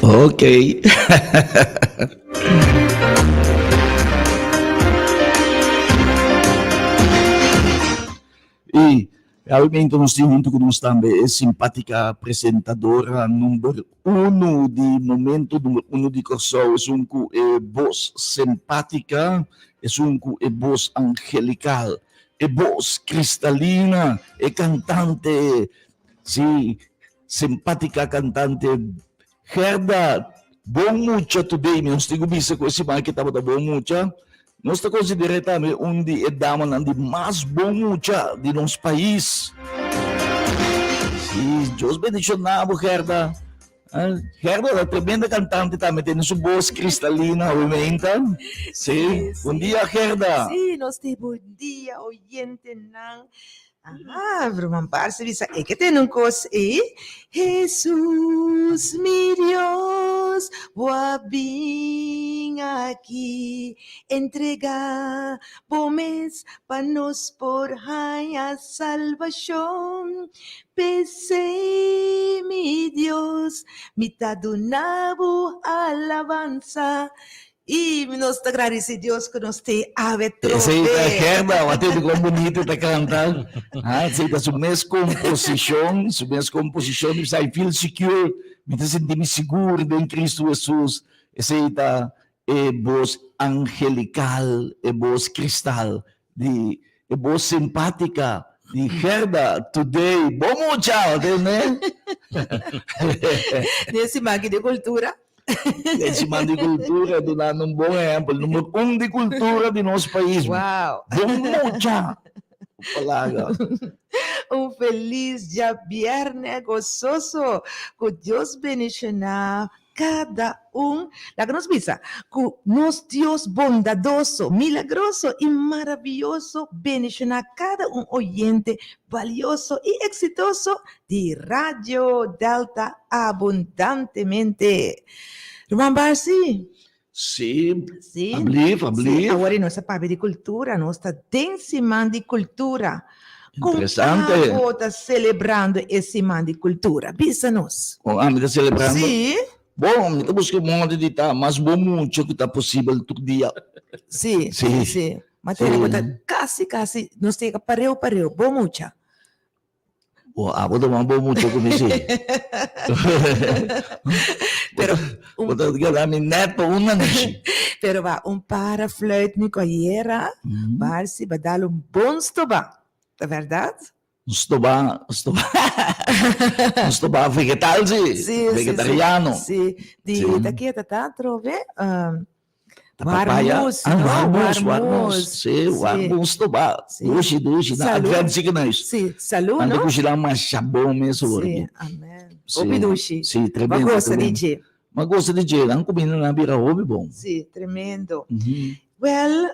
Ok. I realmente nos tin huntu ku nos tambe e simpátika presentadora number uno di momento, number uno di Kòrsou, esun ku e bos simpátika, esun ku e bos angelikal, e bos kristalina, e kantante, si, simpátika kantante Gerda, bon mucha today, mi nos tin ku bisa ku e siman aki tabata bon mucha. Nos ta konsider'é tambe un di e damanan di mas bon mucha di nos pais. Sí, Dios bendishoná bo, Gerda. Gerda ta tremenda kantante tambe, tene su bos kristalina, obviamente. Sí, bon dia, Gerda. Sí, nos tin bon dia, oyentenan. Aha, ruman Barsi bisa e ke tene un kos ei. Hesus mi Dios, bo a bin aki entrega bo mes pa nos por haña salbashon. P'esei mi Dios, mi ta duna bo alabansa. I nos ta gradisí Dios ku nos tin awe trobe. Esei ta Gerda, wak tende kon bunito e ta kanta. Ha, esei ta su mes komposishon, su mes komposishon. Di bisa, I feel secure, mi ta sinti mi sigur den Kristu Hesus. Esei ta e bos angelikal, e bos kristal di e bos simpátika di Gerda today. Bon mucha, wak tende. Den siman aki di kultura. Den siman di kultura dunando un bon ehèmpel. Number un di kultura di nos pais. Wow. Bon mucha. Palaga. Un felis djabièrnè gososo. Ku Dios bendishoná kada un. Laga nos bisa ku nos Dios bondadoso, milagroso i maravioso bendishoná kada un oyente balioso i eksitoso di Radio Delta abundantemente. Ruman Barsi. Sí, Sí. ablief, ablief. Sí, awor nos a papia di cultura, nos ta den siman di cultura. Con Interesante. abo ta celebrando e siman di cultura? Bisa nos. Con ami ta celebrando? Sí. Bon, mi ta busca un modo di ta mas bon mucha cu ta posibel tur dia. Sí, Sí. sí. Materia Sí. cu ta casi, casi, nos ta yega pareu, pareu, bon mucha. Bo abo ta wan bo mucho ku mi si. Pero Bo ta keda mi net pa un nanishi. Pero ba un para fluit mi koyera, bar si ba dal un bon stoba. Ta verdad? Un stoba, un stoba, un stoba vegetal si, Sí, sí, sí. vegetariano. Sí, di Sí. ta kieta ta atrobe? Ta papaya. Warmus, Ah, no? warmus, warmus. Warmus. Sí, warmus to ba. Sí. Dushi, dushi. Na Salud. Advent ziekenhuis. Sí, salud, Ante no? kushinan masha bon mes hoor. Sí, amen. Sí. Hopi dushi. Sí, Ma tremendo, gosa di tremendo. dje. Ma gosa di dje. Nan kuminda nan bira hopi bon. Sí, tremendo. Mhm. Wel,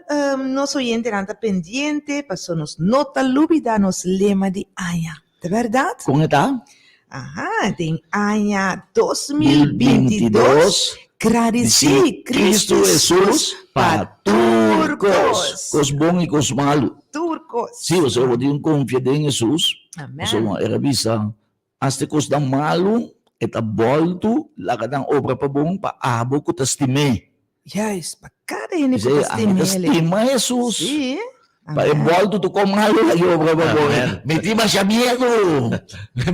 nos oyentenan ta pendiente paso nos no ta lubida nos lema di aña. Ta berdad? Kon e ta? Aha, den aña 2022, gradisí Cristo Hesus pa tur kos, kos bon i kos malu. Tur kos. Sí, pasobra bo tin konfia den Hesus. Amen. Pasobra el a bisa, hasta e kosnan malu, e ta bòltu laga nan obra pa bon pa abo ku ta stim'é. Juist, pa kada hende ku ta Esei, ami ta stim'é. stima Hesus. Sí. Pa e bòltu tu kon malu la yobra pa bo. Mi tin masha miedu.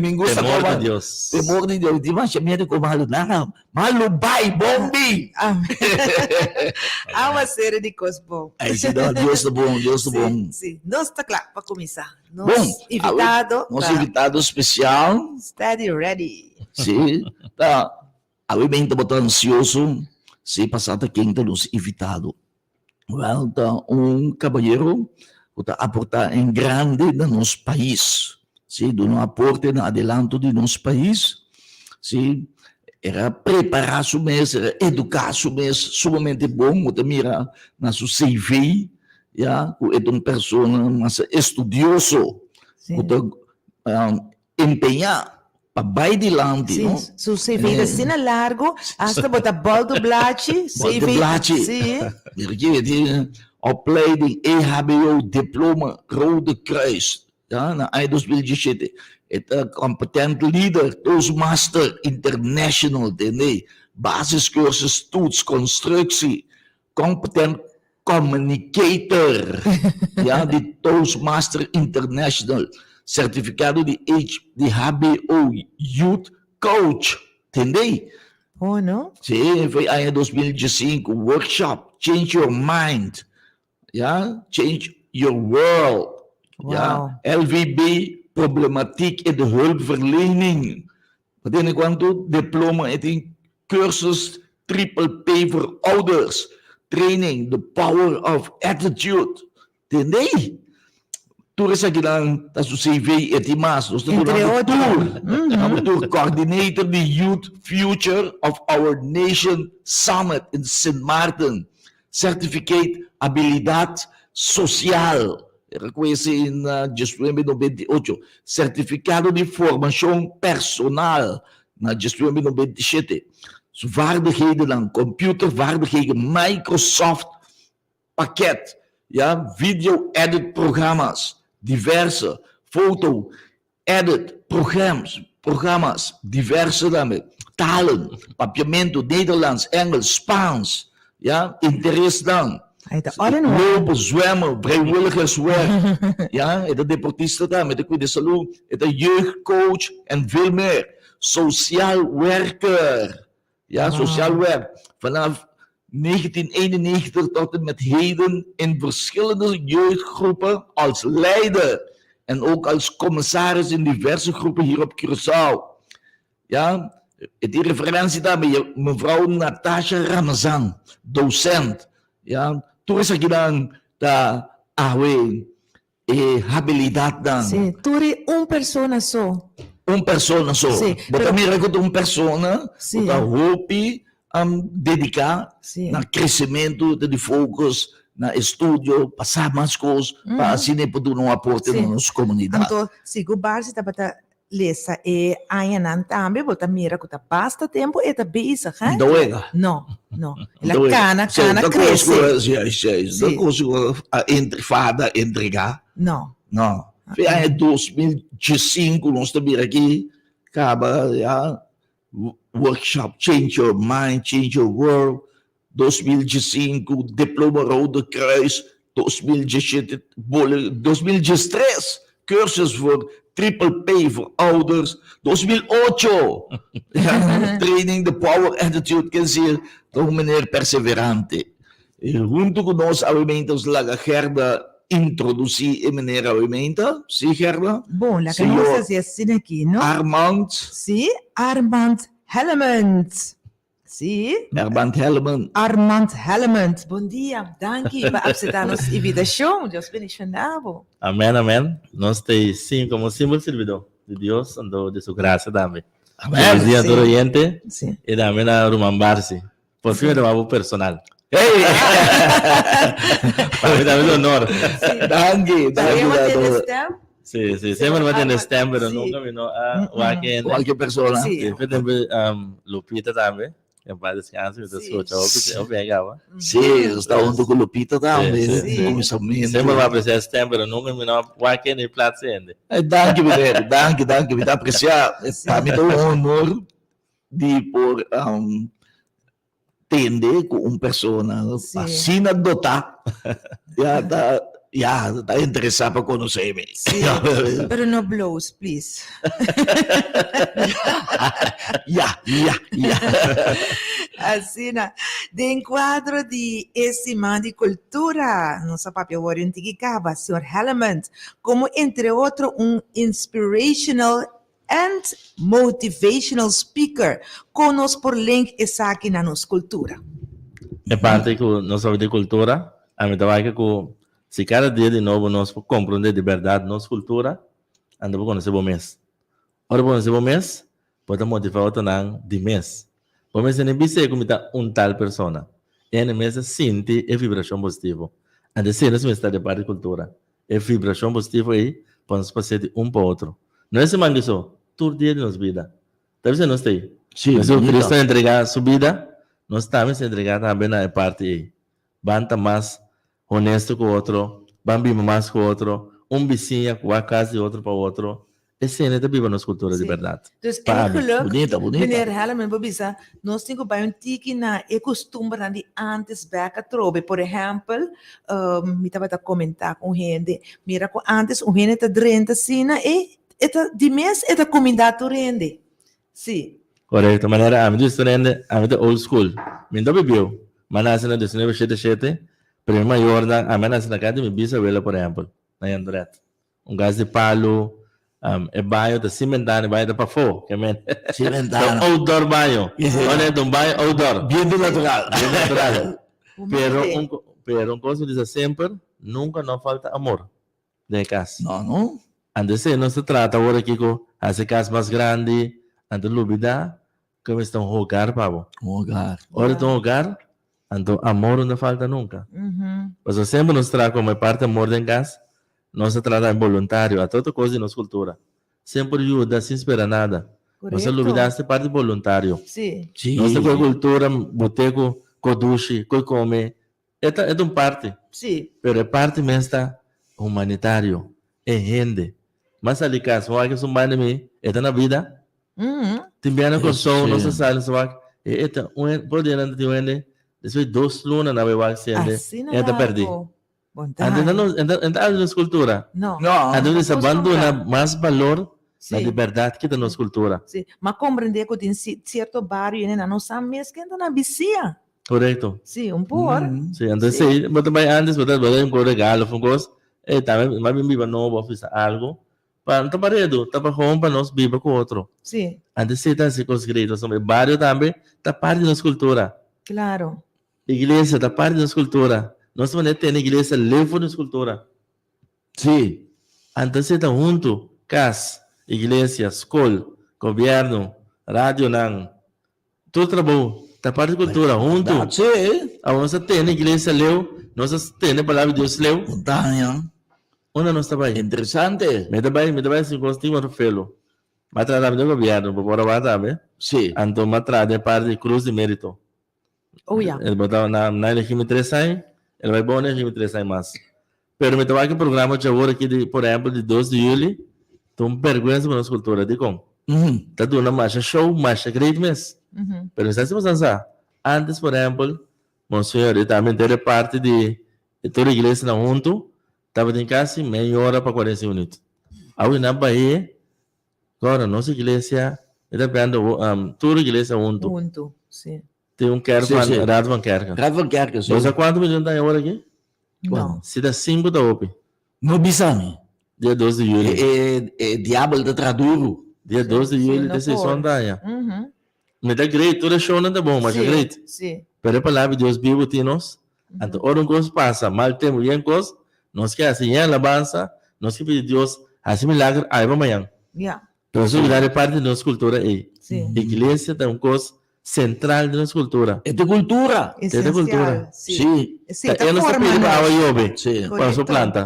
Mi gusta Temor kon di Dios. Temor di Dios. Mi tin masha miedu kon malu. Nada, malu bai, bon bin. Amen. Awaseru di kos bon. Ai si no, Dios ta bon, Dios ta bon. Sí, sí. Nos ta kla pa kuminsá. Nos Bon, invitado nos ta invitado spesial. Steady ready. Sí, ta awe men tabata ansioso si pasá ta ken ta nos invitado. Wel ta un kabayero ku ta aportá en grande na nos pais, si, duna un aporte na adelanto di nos pais, si, era prepará su mes, era eduká su mes sumamente bon, bo ta mira na su CV, ya, ku e ta un persona mas estudioso, ku ta empeñá pa bai dilanti, Sí, no? su CV ta asina largo, hasta bo ta bolto blachi, Bolto CV, blachi. sí. Mira ki e tin opleiding EHBO diploma Rode Kruis, ja, na aña 2017. E ta competent leader, Toastmaster International, tende. Basiscursus Toets Constructie, Competent Communicator, ya, di Toastmaster International, Certificado di H di HBO Youth Coach, tende? Oh, no? Sí, foi aña 2015, workshop, Change Your Mind, ya, Change Your World, ya, LVB, Problematiek in de Hulpverlening. Bo tene kuantu diploma e tin cursus triple P voor ouders, training the power of attitude. Tende? Tur esakinan ta su CV e tin mas. Nos ta duna bo tur. Duna bo tur. Coordinator di Youth Future of Our Nation Summit in Sint Maarten. Certificate Habilidad Social. Rekwese na diesnuebe 98. Sertifikado di formashon personal na diesnuebe 97. Su vaardighedennan, computervaardigheden, Microsoft pakket, ya, video edit programma's, diverse, foto edit programs, programma's, diverse tambe, talen, Papiamentu, Nederlands, Engels, Spaans, ya, interesnan, Hij ta all in one. lopen, zwemmen, vrijwilligerswerk, ya, e ta deportista tambe, e ta cuida salud, e ta jeugdcoach en veel meer. Sociaal werker, ya, sociaal werk, vanaf 1991 tot en met heden in verschillende jeugdgroepen als leider en ook als commissaris in diverse groepen hier op Curaçao. Ja, e tin referentie tambe mevrouw Natasha Ramazan, docent. Ja, tur esakinan ta awe e habilidadnan. Sí, tur e un persona so. Un persona so. Sí, Bo ta pero mira ku ta un persona Sí. ku ta hopi dediká Sí. na kresementu, ta di focus na estudio, pa sa mas kos, pa asina e por duna un aporte Sí. na nos komunidat. Anto, si ku Barsi tabata lesa e añanan tambe, bo ta mira ku ta basta tempu e ta bezig, hè? No wega. No, no. El a No wega. kana, Sí, kana, ta kos ku, krese. sí, sí, ta Sí. kos ku a entre fada entregá. No. No. Fe aña 2015 nos ta bira aki kaba ya workshop Change Your Mind, Change Your World, 2015 diploma Rode Kruis, 2017 bole, 2013 cursus voor Triple P voor ouders, 2008 ja, training The Power Attitude, ken zie ta un meneer perseverante. Y hunto cu nos awe nos laga Gerda introduci e meneer awe. Si, Gerda? Bon, laga Señor nos hasi asina aki, no? Armand. Si, Armand Hellemond. Si. Armand Hellemond. Armand Hellemond. Bon dia, danki pa acepta nos invitacion. Dios bendiciona bo. Amen, amen. Nos ta si como simpel servidor di Dios, anto di su gracia tambe. Amen. Bon dia, tur oyente. Si. Y tambe na ruman Barsi. Por fin mi ta personal. Hey! Pa mi tambe ta honor. Danki, danki. Todavia danki. tin stem? Si, semper mi tin stem, pero nunca mi no a wak hende. Cualquier persona. Si. Si, tambe Lupita tambe. En paz descanse, mi ta scucha hopi, hopi a caba. Si, sta hunto cu Lupita tambe. Si. Cuminsamiento. Semper mi a aprecia stem, pero nunca mi no a wak hende y plaats hende. Danki, meneer. Danki, danki. Mi ta aprecia. Pa mi ta un honor di por tende cu un persona asina dotá ya ta ya ta interesa pa conoce mi. Sí, pero no blows, please. Ya. Asina, den cuadro di e Siman di Cultura, nos a papia awor un tiki caba, señor Hellemond, como entre otro un inspirational and motivational speaker, con nos por link esaki na nos cultura? E parti cu nos sabi di cultura, ami ta wak cu si cada dia di nobo nos por comprende di berdad nos cultura, anto bo conoce bo mes. Ora bo conoce bo mes, bo ta motiva otronan di mes. Bo mester ni bisa cu mi ta un tal persona. E mes ta sinti e vibracion positivo. Anto esey nos mester ta di parti di cultura. E vibracion positivo ey pa nos pasa di un pa otro. No e siman di so, tur dia di nos bida. Ta bisa nos ta ey. Sí, Nos bonita. Cristo a entrega su bida, nos tambe mester entrega tambe na e parti ey. Ban ta mas honesto cu otro, ban biba mas cu otro, un bisiña cu wak cas di otro pa otro. Esei ta biba nos kultura di bèrdat. Dus Pa ami. eigenlijk, Bunita, bunita. meneer Helleman por bisa, nos tin ku bai un tiki na e kustumbernan di ántes bèk atrobe. Por ehèmpel, mi tabata komentá ku un hende, mira ku ántes un hende ta drenta asina e e ta di mes e ta kumindá tur hende. Sí. Korekto, manera ami dus tur hende, ami ta old school. Mi no ta bibiu. Mi a nase na diesnuebe shete shete, pero mi mayornan, ami a nase na kas di mi bisawela por ehèmpel, na Jandret. Un gas di palu, e baño ta sin bentana, e baño ta pafó, ke men. Sin bentana. Ta un outdoor baño. Ora ta un baño outdoor. Bientu natural. Bientu natural. Pero un, pero un kos mi bisa semper, nunka no falta amor den e kas. No, no. Antes nos ta trata awor aki ku hasi e kas mas grandi, anto lubida Ku mester un hogar pa bo. Un hogar. Ora ta un hogar, anto amor no ta falta nunka. Pasobra semper nos traha komo e parti amor den kas, nos ta traha tambe boluntario, a otro kos di nos kultura. Semper yuda sin spera nada. Nos a lubida hasta e parti boluntario. Nos ta kohe kultura, bot'é ku kodushi, koe kome, e ta e ta un parti. Pero e parti mes ta humanitario, e hende. Mas sali kas, bo wak esun banda mi, e ta na bida? Tin bia na Kòrsou nos a sali nos a wak e ta un por dia nan ta tin un hende despues di dos luna nan a bai wak si hende e ta pèrdí. Anto nan no e ta algu di nos kultura. Anto nos a ban duna mas balor na di bèrdat ki ta nos kultura. Sí, m'a komprendé ku tin sierto bario hende nan no sa mes ken ta nan bisia. Korekto. Sí, un por. Sí, anto esei bo ta bai antes bo ta bai un regalo òf un kos e tambe mas bien biba nobo òf bisa algu. Pa no ta paredu, ta pa gewoon pa nos biba ku otro. Sí. Antes sí ta hasi kos great, pasobra e bario tambe ta parti di nos kultura. Claro. Iglesia ta parti di nos kultura. Nos ta manera tene iglesia leu for di nos kultura. Sí. Antes sí ta huntu, kas, iglesia, skol, gobièrnu, radionan, Tur trabou ta parti di kultura huntu. Sí. Awor nos ta tene iglesia leu, nos ta tene palabra di Dios leu. Montaña. Unda nos ta bai? Interesante. Mi ta bai, mi ta bai sin kos tin otro felo. Mi a traha tambe den gobièrnu, bo por a wak tambe. Sí. Anto mi a traha den parti di Cruz di Merito. Oh ya. El bo ta na na elegi mi tres aña, el bai bon elegi mi tres aña mas. Pero mi ta wak e programa djawor aki di, por ehempel, di dos di juli, ta un bergwensa pa nos kultura. Dikon? Ta duna masha show, masha great mes. Pero mi sa si boso sa, antes por ehempel, Monseñor i tambe henter e parti di tur iglesianan huntu, tabatin kasi mei ora pa 45 minuut. Awe nan bah'é, gora nos iglesia, mi ta piando tur iglesia huntu. Huntu, si. Tin un kerk van Raad van Kerken. Raad van Kerken, si. Bo sa kuantu milyon ta awor aki? No. Si ta sinku ta hopi. No bisa mi. Dia dos di juli. E e diabel ta traha duru. Dia dos di juli ta seis on ta aña. Mi ta great, tur e shownan ta bon, masha great. Si. Pero e palabra di Dios bibu tin nos. Anto ora un kos pasa, mal tempu, bien kos, nos ke hasi yen alabansa, nos ke pidi Dios hasi milager aiba mañan. Ya. Pero nos olbida e parti di nos kultura ei. Si. Iglesia ta un kos sentral di nos kultura. E ta kultura. E ta kultura. Esencial, si. Si. Si, Ta ta e nos ta forma pidi pa nos. awa yobe. Si. Pa nos planta.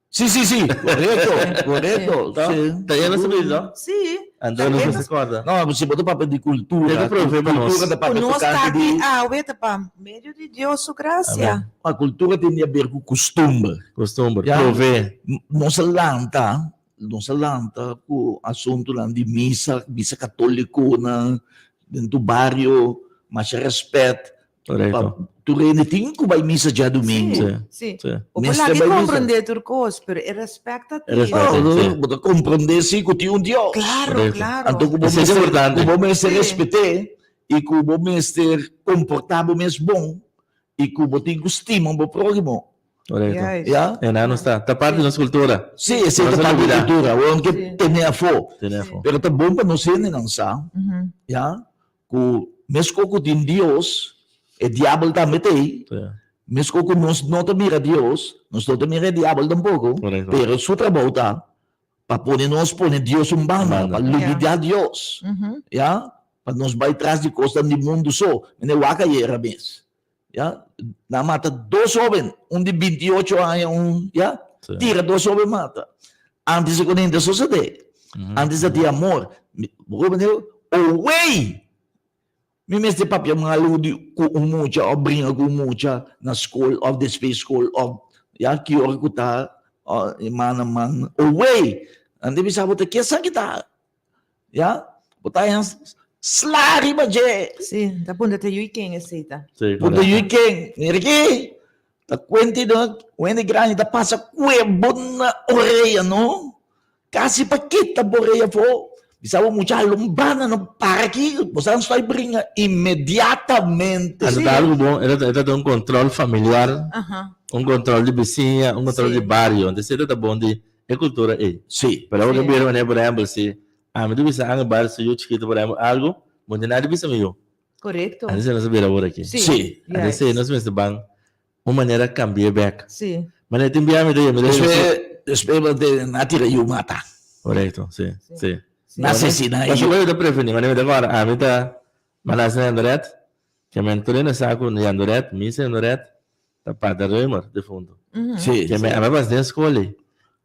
Si, si, si. Korekto, korekto. Ta, Si. ta e nos ta pidi, no? Si. Anto Ta nos e mester nos korda. No, si bo ta papia di kultura, E ta provee pa nos. kultura ta Ku papia nos ta tokante aki di awe ta pa medio di Dios su gracia. Amen. Ma kultura tin di haber ku kustumber. Kustumber, Ya. provee. Nos a lanta, nos a lanta ku asuntunan di misa, misa katólikonan den tur bario, masha rèspèt. Korekto. Pa tur hende tin ku bai misa djadumingu. Sí, Sí, sí. sí. Bo por Mester laga bai misa. komprendé tur kos, pero e rèspèt ta E tin. rèspèt Oh, sí. bo ta komprendé si ku tin un Dios. Klaro, Korekto. klaro. Anto ku bo Esei ta mester, importante. ku bo mester Sí. respet'é i ku bo mester komportá bo mes bon i ku bo tin ku stima bo próhimo. Korekto. Juist. Ya? E nan nos ta. Ta parti di nos kultura. Sí, esei Nos ta a parti di lubidá. kultura. Bo no ke Sí. tene afó. Tene afó. Pero ta bon pa nos hendenan sa, ya, ku meskos ku tin Dios, e diabel tambe ta ei. Sí. Meskos ku nos no ta mira Dios, nos no ta mira e diabel tampoko. Korekto. Pero su trabou ta pa pone nos pone Dios un banda, Banda. pa lubidá Dios, ya, pa nos bai tras di kosnan di mundu so. Mene wak ayera mes, ya, nan mata dos hoben, un di 28 aña, un, ya, tira dos hoben mata. Antes e konen ta sosodé, antes ta tin amor. Bo hopi mester, owei! Mi mester papia malu di ku un mucha òf bringa ku un mucha na skol òf despues skol òf ya ki ora ku ta man a man. Owei! Nan ta bisa bo ta ke esaki ta? Ya, bo ta haña sla riba dje. Sí, ta puntra ta yui ken esei ta. Sí, Puntra korekto. yui ken. Mira aki, ta kuenti no, un hende grandi ta pasa kue bo na orea no, kasi pa kita bo orea afó. Bisa bo mucha lombana no para aki, bo sa stoi bringa inmediatamente. Anto ta algu bon, e ta e ta un control familiar, Aha. un control di bisiña, un control Sí. di bario. Entonces e ta bon di e cultura ei. Sí. Pero awor Sí. ke bira manera por ehempel si ami ta bisa Angel Barrio su yu chikito por ehempel algu, bo no tin nada di bisa mi yu. Korekto. Anto esei nos a bira awor aki. Sí. Sí. Anto esei nos mester ban un manera cambi'é bek. Sí. Manera tin bia mi ta yama mi ta Despues, despues bo te na tira yu mata. Korekto, sí, sí. Na asesina e yu. Pasobra mi ta preferi, manera mi ta kòrda, ami ta manda na Jandoret, ke men tur hende sa ku Jandoret, mi sa Jandoret, ta Pater Römer, defunto. Sí. Ke men, ami a pasa den skol ei.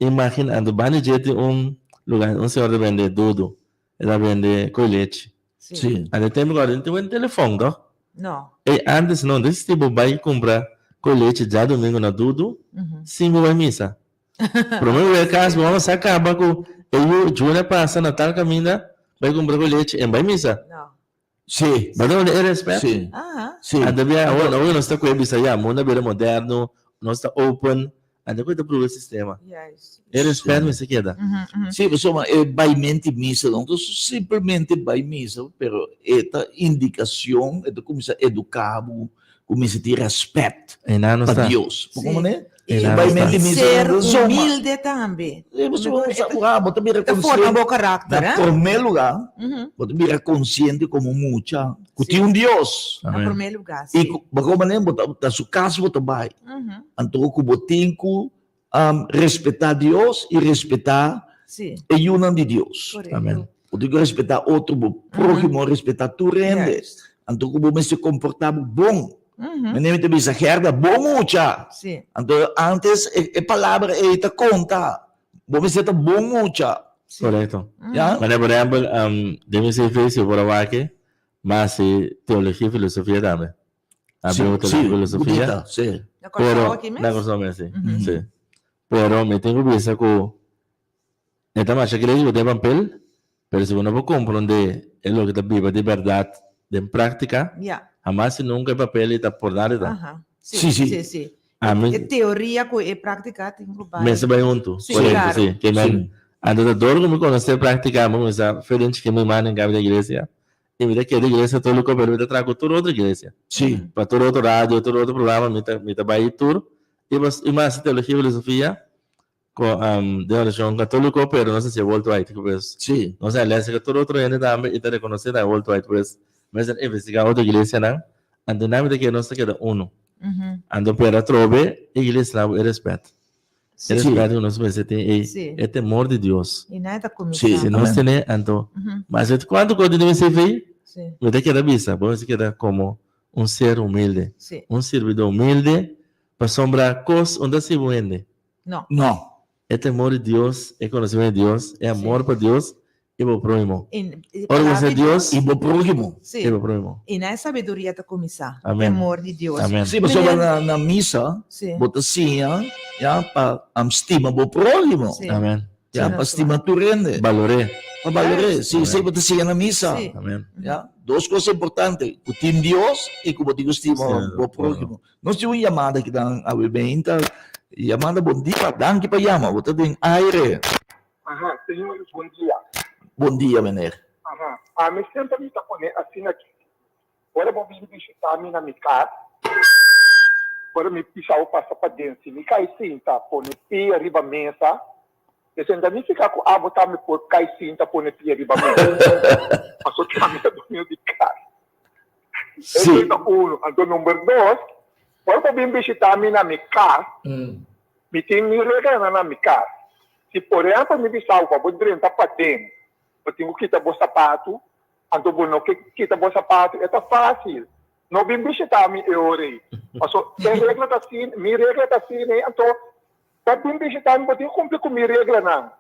Imagina, anto banda dje tin un lugar, un señor ta bende dudu, e ta bende koe lechi. Sí. Anto e tempo ku ora no tin buen telefòn toh? No. Ey antes no, antes si bo bai kumpra koe lechi djadumingu na Dudu, sin bo bai misa. Prome bo bai kas, bo mama sa kaba ku e yu Juna pasa na tal kaminda bai kumpra koe lechi en bai misa. No. Sí. Bo ta wende e respet? Sí. Aha. Sí. Anto bia awor awor nos ta koe bisa ya, mundu a bira moderno, nos ta open, Anto ku ta prueba e sistema. Juist. E respet mester keda. Sí, pasobra e baimenti misa no ta simplemente bai misa, pero e ta indicacion, e ta cuminsa educa bo cu mester tin respet Einan nos pa ta. Dios. Bo Sí. comprende? I Einan nos Baimenti ta. misa ser no ta zoma. humilde tambe. Sí, pasobra bo sa, ora bo ta bira Ta forma consciente bo karakter, na eh? prome lugar, Mhm. bo ta bira consciente como mucha cu Sí. tin un Dios. Na Amen. prome lugar, I sí. cu, bo comprende? Bo ta, ta su cas bo ta bai. Mhm. Anto ku bo tin ku respetá Dios i respetá Sí. e yunan di Dios. Korekto. Amen. Bo tin ku respetá otro, bo próhimo, respetá tur hende. Juist. Anto ku bo mester komportá bo bon. Mhm. Meneer mi ta bisa, Gerda, bo mucha. Sí. Anto antes e, e palabra ei ta konta. Bo mester ta bon mucha. Sí. Korekto. Mhm. Ya? Manera por ehempel, den mi CV si bo por a wak, mi a hasi teologia i filosofia tambe. Sí, Abri sí, filosofia. bunita, sí. Na Kòrsou Pero, aki mes? na Kòrsou mes, sí. Mhm. Sí. Pero mi tin ku bisa ku e ta masha great ku bo tin papel, pero si bo no por komprondé e loke ta biba di bèrdat den práktika, Ja. hamas i nunka e papel ei ta por nada ta. Aha. Sí, Sí, sí. sí, sí. Ami E teoria ku e práktika tin ku bai. mester bai huntu. Sí, Korekto, klaro. sí. Ke men, Sí. anto ta dor ku mi konosé práktika, mi kuminsá fe den chikí mi manda en kambio den iglesia, I mi ta keda iglesia católico, pero mi ta traha cu tur otro iglesia. Sí. Pa tur otro radio, tur otro programa, mi ta, mi ta bai tur. I pas, i mas teologia y filosofia cu um, den religion católico, pero nos hacia worldwide, cu pues, Sí. nos a les cu tur otro hende tambe y ta reconoce na worldwide, pues, mester investiga otro iglesianan, anto nan mi ta kere nos ta keda uno. Mhm. Anto pero atrobe iglesia e respet. Sí. E respet cu nos mester tin e, Sí. e temor di Dios. I nan ta kuminsá. Sí. Si nos Amen. tene, anto, Mhm. mas et cuanto cu tin CV, Sí. mi ta keda bisa, bo mester keda como un ser humilde, Sí. un sirbidor humilde, pasobra cos no ta sirbi un hende. No. No. E temor di Dios, e conocimento di Dios, e amor Sí. pa Dios i bo próhimo. In, e Ora bo palabra sa di Dios, I bo próhimo. Sí. i bo próhimo. I na e sabiduria ta kuminsá. Amen. Temor di Dios. Amen. Sí, pasobra na, na misa, Sí. bo ta siña, ya, pa am stima bo próhimo. Sí. Amen. Ya, Sí. pa stima tur hende. Baloré. Pa baloré. Sí, Amen. sí, bo ta siña na misa. Sí. Amen. Ya, dos kos importante, ku tin Dios i ku bo tin ku stima Sí, bo próhimo. Nos tin un yamada ki dan awe beinta. Yamada bon dia, danki pa yama, bo ta den aire. Aha, señores, bon dia. Bon dia, meneer. Aha, ami semper mi ta pone asina aki. Ora bo bini bishita mi na mi kas, ora mi pisa bo pasa paden, si mi kai sinta pone pia riba mesa, esei no ta nifiká ku abo tambe por kai sinta pone pia riba mesa. Pasobra ku ami ta dueño di kas. Esei ta uno. Anto number dos, ora bo bin bishita mi na mi kas, mi tin mi reglanan na mi kas. Si por ehèmpel mi bisa bo pa bo drenta paden, bo tin ku kita bo sapatu, anto bo no ke kita bo sapatu, e ta fásil. No bin bishitá mi e ora ei. Paso e regla ta asina, mi regla ta asina ei, anto pa bin bishitá mi bo tin ku kumpli ku mi reglanan.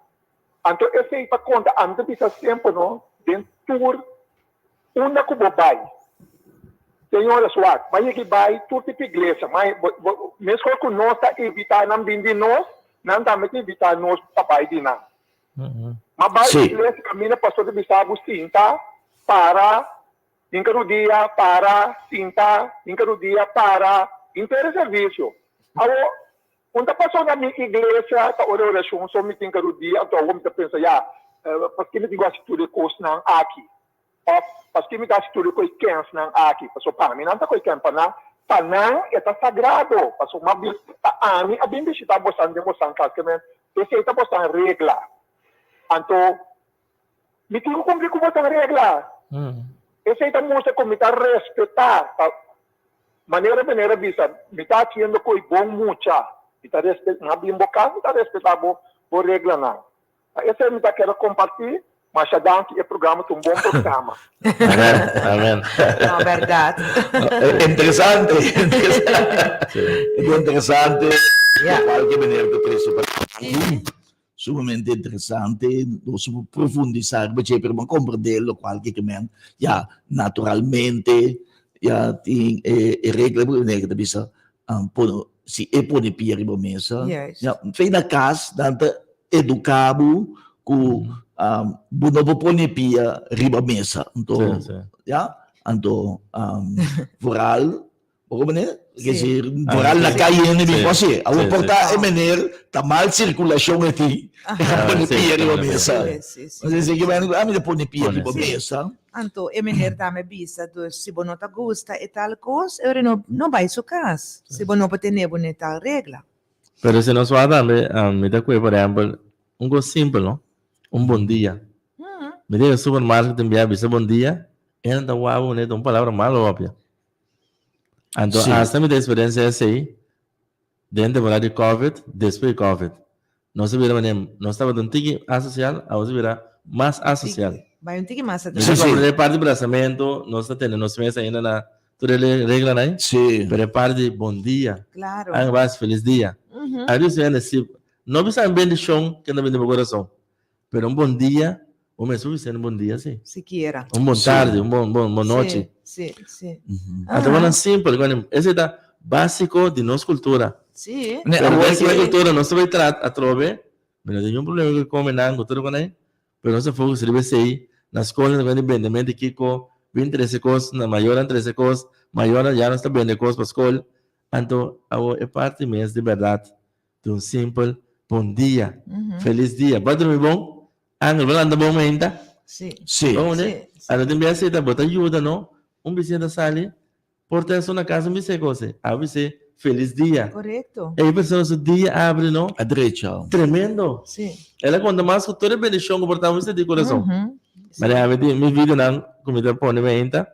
Anto esei ta konta, ami ta bisa semper no, den tur unda ku bo bai. Señora Swart, m'a yega i bai tur tipo iglesia, ma meskos ku nos ta invitá nan bin di nos, nan tambe ta invitá nos pa bai di nan. Ma bai iglesia kaminda pastor ta bisa bo sinta, para, hinka rudia, para, sinta, hinka rudia, para, henter e servisio. Awo, un ta pasó na mi iglesia ta ora orashon so mi tin hinka rudia, anto awo mi ta pensa, ya, paske mi tin ku hasi tur e kosnan aki? Òf, paske mi ta hasi tur e kos kènsnan aki? Pasobra pa mi nan ta kos kèns, pa nan, pa nan e ta sagrado. Pasobra mi a bin, ta ami a bin bishitá bosan den bosan kas, ke men, esei ta bosan regla. Anto, mi tin ku kumpli ku bosan regla. Esei ta mustra ku mi ta respetá, pa manera manera bisa, mi ta hasiendo kos bon mucha. Mi ta respe, mi a bin bo kas, mi ta respetá bo, bo reglanan. Pa esei mi ta kere kompartí. Masha danki, e programa ta un bon programa. Amen, amen. No, bèrdat. Interesante, interesante. Ja. Lokual ke meneer ta trese pa aki. Sumamente interesante. Nos por profundisá riba dje, pero bo a komprendé lokual ke men. Ya, naturalmente, ya tin e regla ku meneer ta bisa, si e pone pia riba mesa. Juist. Ya, fe na kas nan ta eduká bo ku bo no por pone pia riba mesa. Anto, ya, anto vooral, bo komo meneer? Ke si vooral na kai hende bin por hasi. Awor por ta e meneer ta mal sirkulashon e tin, e a pone pia riba mesa. Entonces e meneer ami ta pone pia riba mesa. Anto e meneer tambe bisa, dus si bo no ta gusta e tal kos, e ora no bai su kas, si bo no por tene bo n'e tal regla. Pero si nos wak tambe, mi ta kue por ehempel, un kos simpel no, un bon dia. Mi ta yega supermarket tin bia bisa bon dia, e nan ta wak bo manera un palabra malo papia. Anto hasta mi ta experiencia esei den temporada di covid, despues di covid. Nos a bira manera, nos tabata un tiki asocial, awo nos a bira mas asocial. Bai un tiki mas atras. Mi ta comprende e parti di brazamento, nos ta tene nos mes ainda na tur e reglanan ei. Pero e parti di bon dia, Claro. Anga bas felis dia. Ari su hende si no bisa un bendicion ke no bini bo corazon, pero un bon dia, bo mes por bisa un bon dia si. Sikiera. Un bon tardi, un bon bon bon nochi. Si, si, si. Anto bo nan simpel, esei ta basico di nos cultura. Si. Pero den e cultura nos ta bay trata atrobe, mi no tin ningun problema cu come nan cu tur con ei, pero nos ta focus riba esei, na scol nos ta cuenta di bendemento di kico, bin trece cos, na mayornan trece cos, mayornan ya nos ta bende cos pa scol, anto awor e parti mes di berdad di un simpel bon dia, feliz dia, bo a drumi bon? Angel, bo lanta bon meinta? Si. Si. Bon, ne? Anto tin biaha esei ta bo ta yuda no, un bisiña ta sali, Por ta esun na casa mi bis'é cose, a bis'é feliz dia. Correcto. E persona su dia abri no. A drecha. Tremendo. Si. El a conta mas cu tur e bendicion cu por ta mester di corazon. Mane ami tin mi videonan cu mi ta pone meinta,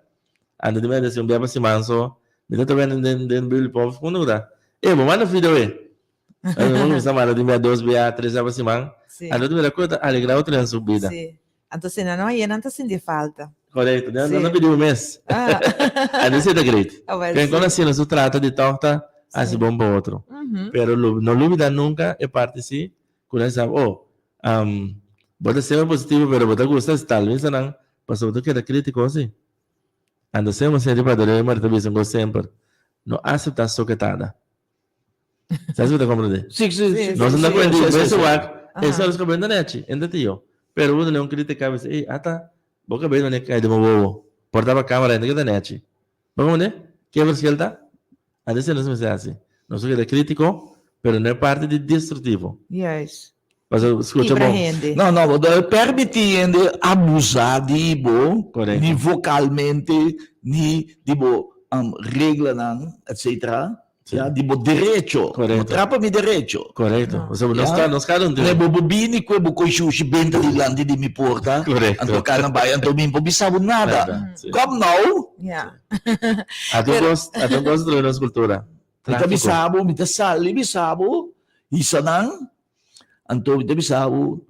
anto di mi a deci un bia pa siman so, mi ta toca den den Biblia Pop cu ta, e bo manda video e. Ami no cuminsa manda di bia dos bia, tres bia pa siman, anto ta mira cu ta alegra otro den su bida. Si. Anto si nan no haye nan ta sinti falta. Correcto, nan ta pidi bo mes. Anto esei ta great. Ken con asina su trata di tog ta haci bon pa otro. Pero no lubida nunca e parti si cu nan sa, oh, bo ta semper positivo pero bo ta gusta tal bes nan pasobra bo ta keda critico si. Anto semper senti Padre Römer ta bisa un cos semper, no acepta soketada. Sabes bo ta comprende? Sí, sí, sí. Nos no ta comprende. Bo ese wak, ese ora escobe no nechi, enta tio. Pero bo duna un critica bisa, ey, ata, bo cabey no ne cay den bo wowo. Por taba camera enta ke ta nechi. Bo comprende? Ke verschil ta? Antes nos mester haci. Nos ta keda critico, pero no e parti di destructivo. Juist. Pasobra scucha Kibra bon. hende. No, no, bo no permiti hende abusa di bo, Correcto. ni vocalmente, ni di bo reglanan, etcetera. Sí. Ya, di bo derecho. Correcto. No trapa mi derecho. Correcto. No. Pasobra nos Ya. ta, nos cada un tin. Ne bo bo bini kue bo koi shushi benta dilanti di mi porta. Correcto. Anto kana bai, anto mi no por bisa bo nada. Nada, sí. Kom nou. Ja. Ata un kos, ata un kos ta trobe nos cultura. Mi ta Tráfico. bisa bo, mi ta sali bisa bo, hisa nan, anto mi ta bisa bo,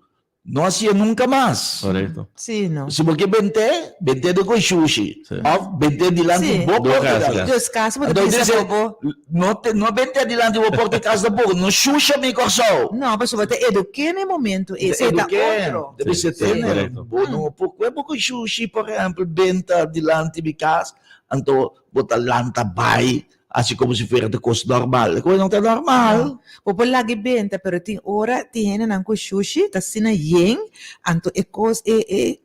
no hasié nunka mas. Korekto. Sí, no. Si bo ke bent'é, bent'é den kon shushi. Sí. Òf bent'é dilanti Sí. bo Bo porta kas, kas. kas. Dus kas bo ta Anto bisa dice, bo bo. no te, no bent'é dilanti bo porta kas tampoko, no shusha mi Kòrsou. No, pasobra bo ta eduké na e momento Te esei ta eduké, otro. debe Sí, ser sí, tene. korekto. Bo no por kue bo kon shushi, por ehèmpel, benta dilanti mi kas, anto bo ta lanta bai. hasi komo si fuera ta kos normal. Koe no ta normal. Bo por laga e benta, pero tin ora tin hendenan ku shushi ta asina yen, anto e kos e e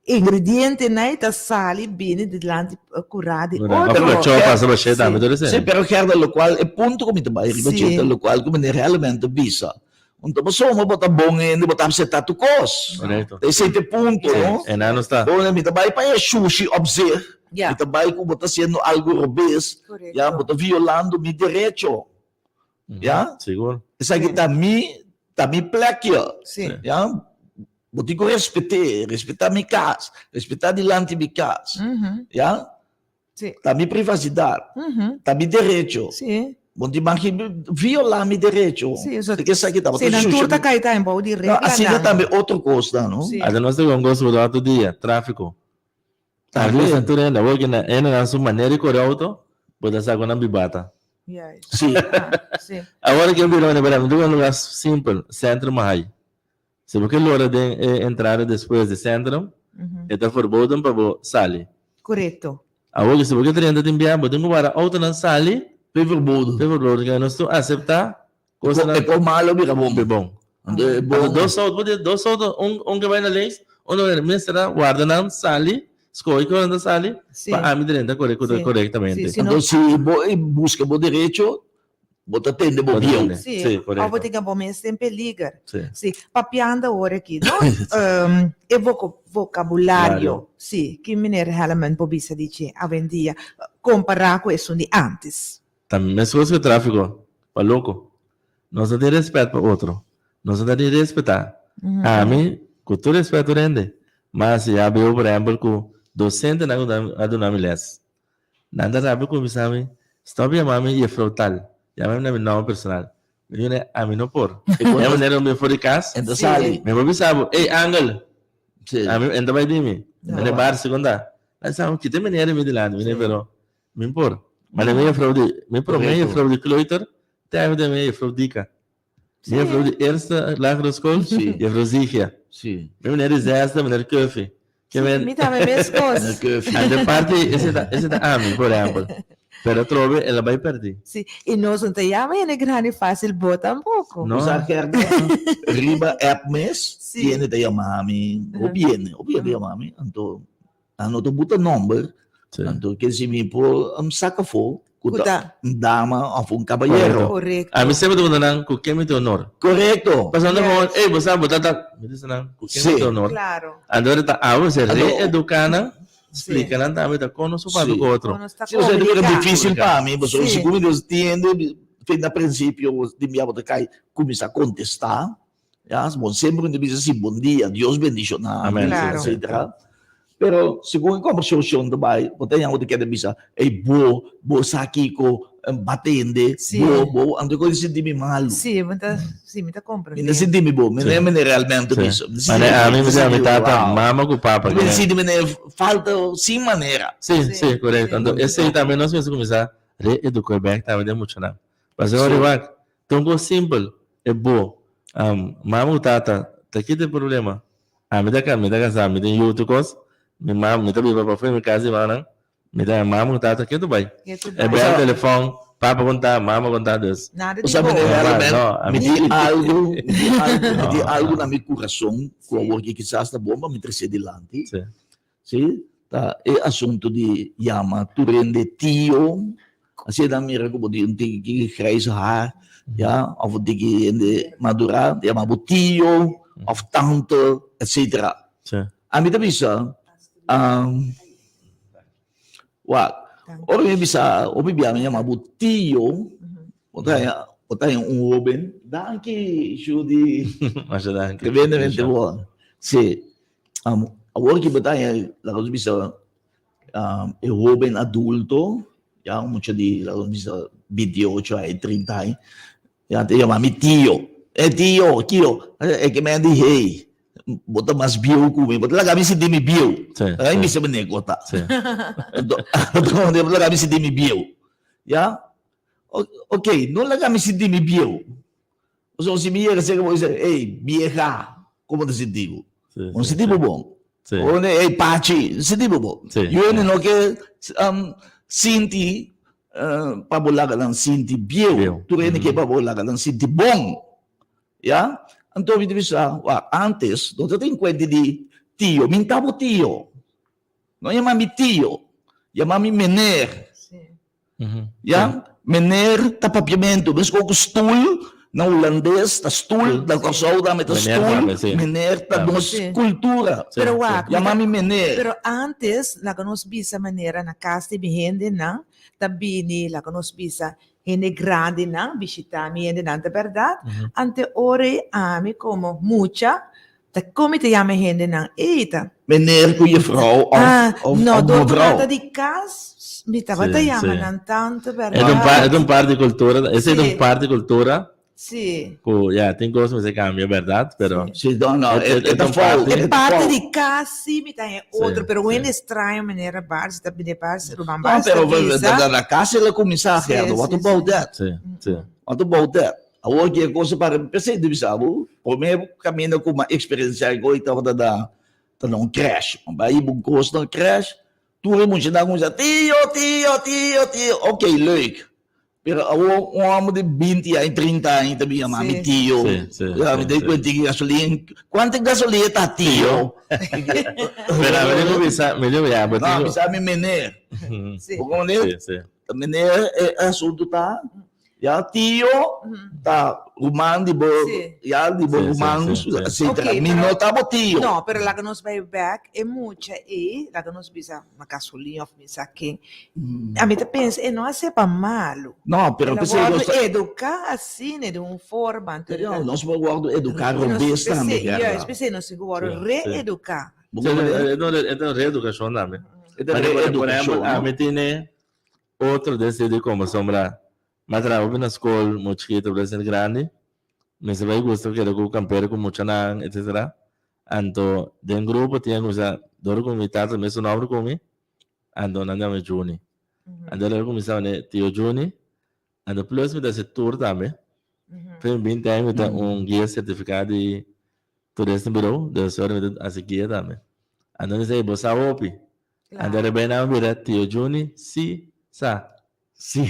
ingredientenan ei ta sali bini dilanti kurá di otro. Of kachó pasa bashé tambe tur esei. Sí, pero Gerda, lokual e punto ku mi ta bai riba dje ta lokual ku meneer Hellemijn ta bisa. Anto pasobra bo ta bon hende, bo ta aseptá tur kos. Korekto. Ta esei ta e punto, no? Sí, e nan no sta. Bo mi ta bai pa e shushi op zich, Ya. mi ta bai ku bo ta hasiendo algu robes, ya, Korekto. bo ta violando mi derecho, ya. Sigur. Esaki ta mi, ta mi plekje, Sí. ya. Bo tin ku respet'é, respetá mi kas, respetá dilanti mi kas, ya. Sí. Ta mi privacidad. Ta mi derecho. Sí. Bo tin mag viola mi derecho. Sí, so, Ke esaki tabata sí, nan tur ta kai ta en bou di regla. No, asina tambe otro kosnan, no? Sí. Ata nos ta con cos por otro dia, tráfico. Tambe. Tráfico tur hende, awor ke nan hende nan su manera di kore auto, bo ta sa ku nan bibata. Juist. Sí. Ah, sí. Awor ke bira manera, mi ta un lugar simpel, Centro Mahay. Si bo ke lora den e entrada despues di Centrum, e ta verboden pa bo sali. Korekto. Awor si bo ke drenta tin bia, bo tin ku wara outonan sali. Pe verboden. Pe verboden, ke nos tur aseptá kosanan. E ko malo bira bon. Bira bon. Anto e bon. Anto dos outo, bo tin dos outo, un un ke bai na links, un ke bai na mester a warda nan sali, skohe ki ora nan ta sali, pa ami drenta kore korektamente. Anto si bo buska bo derecho, Bo ta tende bo bieu. Sí, Sí, korekto. of bo tin bo mes den peliger. Sí. Sí, papiando awor aki, no? E voko, vocabulario, sí, ki meneer Helleman por bisa di dje awendia, kompará ku esun di ántes? Ta meskos ku tráfiko, pa loko. Nos no tin rèspèt pa otro. Nos no ta ni respetá. Ami, ku tur rèspèt tur hende, mas ya beo por ehèmpel ku dosentenan ku a duna mi lès. Nan ta rabia ku mi bisa mi, Stop yama mi jefrouw tal, yama mi na mi nòmber personal. Mi di kuné, Ami no por. E manera mi for di kas, E ta sali. Mi por bisa bo, Ey Angel! Sí. Ami, e ta bai di mi. Mi na bar sekunda. Nan sa, Kita e manera di mi dilanti. Mi di, Pero mi no por. Mane mi jefrouw di, mi promé jefrouw di kleuter, te ami ta mi jefrouw Dika. Sí. Juffrouw di eerste lagere school, Sí. juffrouw Zigia. Sí. Mi meneer di zesde, meneer Curfy. Sí, mi tambe meskos. Meneer Curfy. En de parte, ese ta, ese ta ami, por ehempel. Pero atrobe, el a bai perdi. Sí, i nos no ta yama hende grandi fácil bo tampoko. No. Sa Gerda, riba app mes, Sí. tiene ta yama mi, hopi hende, hopi hende yama mi, anto nan no ta buta nomber, Sí. Anto ke si mi por um saka afó ku Ku ta ta. un dama òf un kabayero. Korekto. Ami semper ta puntra nan ku ken mi tin honor. Korekto. Pasobra nan ta Yes. gewoon, ey bo sa bo ta ta. Mi bisa nan ku ken mi Sí. tin honor. Klaro. Anto ora ta abo mester Anto- reeduká nan, Sí. splika nan tambe ta kon nos por papia Sí. ku otro. Kon nos ta Sí, osea ta bira komuniká. difísil pa mi, pasobra Sí. si ku mi Dios tiende, fin na prinsipio di mi abo ta kai kuminsá kontestá. Ya, bon, semper mi ta bisa si bon dia, Dios bendiciona, Amen. Claro. etcétera. Pero segun e conversacion ta bai, bo ta yago ta keda bisa, ey bo, bo sa kico, batende, Sí. bo, bo, anto cu sinti mi malu. Sí, mi ta, sí, mi ta Mi comprende. no sinti mi bo, mi Sí. no mene realmente Sí. bisa. Mi Mane sinti ami, mi sinti mi tata, wow. mama cu papa. Mi sinti mene falta sin manera. Sí, Sí, sí, correcto. sí. Anto esey tambe nos mester cuminsa reeduca bek tambe den muchanan. Pasobra Sí. wak, Ta un kos simpel, e bo, mama ku tata, ta kita e problema. Ami ta mi ta kasá, mi tin yu tur kos, mi mama, mi ta biba pafó di mi kas di mamanan, mi ta mama ku tata ke tur bai. E bel telefòn, papa konta, mama konta, dus. Nada di Osea, bo. mi Normal, no, ami. Mi tin algu, mi tin algu, mi tin algu na mi kurason ku awor ke kisas ta bon pa mi trese dilanti. Sí. Sí, ta e asunto di yama tur hende tio, asina nan mira ku bo tin un tiki grijs haar, ya, òf un tiki hende madurá, ta yama bo tio òf tante, etsetera. Sí. Ami ta bisa, wak, ora mi bisa, hopi bia mi yama bo tio, bo ta haña, bo ta haña un hoben, danki Judy, Masha danki. tremendamente bon, sí. Awor ki bo ta haña, laga nos bisa, e hoben adulto, ya un mucha di, laga nos bisa, bintiocho ai, trinta ai, ya ta yama mi tio. E tio, tio, e ke men di, hey, bo ta mas bieu ku mi, bo ta laga mi sinti mi bieu. Laga mi bisa manera ku bo ta. Anto, bo ta laga mi sinti mi bieu. Ya, ok, no laga mi sinti mi bieu. Pasobra si mi yega serka bo i bisa, Ey, bieha, komo ta sinti bo? Bo no sinti bo bon. O ne, Ey, pachi, no sinti bo bon. Yu hende no ke sinti. Pa bo laga nan sinti bieu. Tur hende ke pa bo laga nan sinti bon. Ya? Anto mi ta bisa, wak, antes no ta tin kuenta di tio. Mi n'ta bo tio. No yama mi tio. Yama mi meneer. Ya? Meneer ta papiamentu. Meskos ku stoel na hulandes ta stoel, na Kòrsou tambe ta stoel. Meneer ta nos kultura. Pero wak, Yama mi meneer. Pero antes laga nos bisa manera na kas di mi hendenan ta bini laga nos bisa hende grandinan bishita mi hendenan ta bèrdat. Ante ora ei ami komo mucha Ta kon mi ta yama e hendenan ei ta. Meneer ku jefrouw of of No, door ku mevrouw. nan ta di kas, mi tabata Sí, yama sí. nan tante, E ta un bèrdat? par, e ta un par di kultura, esei ta un Sí. par di kultura Sí. ku ya tin kos mester kambia bèrdat, pero Sí, no, no, E- e, e- e e ta ta un fout, parti. e E ta parti fout. di kas sí mi ta haña Sí, otro, pero un sí. hende straño manera Bars ta bini Bars, ruman No, Bars ta pero bisa. na, na kas el a kuminsá, Sí, Gerdo, what sí, about sí. that? Sí, sí. What about that? Awor ki e kos a para, p'esei di bisa bo, promé kaminda ku mi a eksperensiá e kos tabata na ta na un krèsh. Mi bai hiba un kos na un krèsh, tur e muchanan kuminsá, Tio, tio, tio, tio. Oké, leuk. Pero awor un hòmber di binti aña, trinta aña ta bin yama mi tio. Ya, mi ta di kuenta ki gasolin, kuantu gasolin e ta tio? Pero mi tin ku bisa, mi tin ku, ya, bo tin No, ku. bisa mi meneer. Bo komprendé? Meneer, e asuntu ta. Ya tio ta ruman di bo, ya di bo ruman, etcetera. Mi no ta bo tio. No, pero laga nos bai bek e mucha ei, laga nos bisa na gasolin of mi sa ken. Ami ta pensa e no a sepa malu. No, pero El a p'esei wòrdu nos ta. eduká asina di un forma. Anto No, nos por wòrdu eduká robes tambe, Gerda. Juist, p'esei nos tin ku wòrdu reeduká. Bo comprende? E ta un reedukashon tambe. E ta Por ehempel, reedukashon, no? ami tene otro deseo komo sombra. M'a traha hopi na skol, mu chikito por esei grandi. Mi sa bai gusta keda ku kampero ku muchanan etcetera. Anto den grupo tin a kuminsá dor ku mi tata mesun nòmber ku mi, anto nan yama mi Juni. Anto el a kuminsá manera tio Juni, anto plus mi ta hasi tour tambe. Fe mi binti aña mi ta un guia sertifiká di Toerisme Bureau, dus ora mi ta hasi guia tambe. Anto mi sa, ey bo sa hopi. Anto el a bai nan a bira tio Juni, si sa. Sí.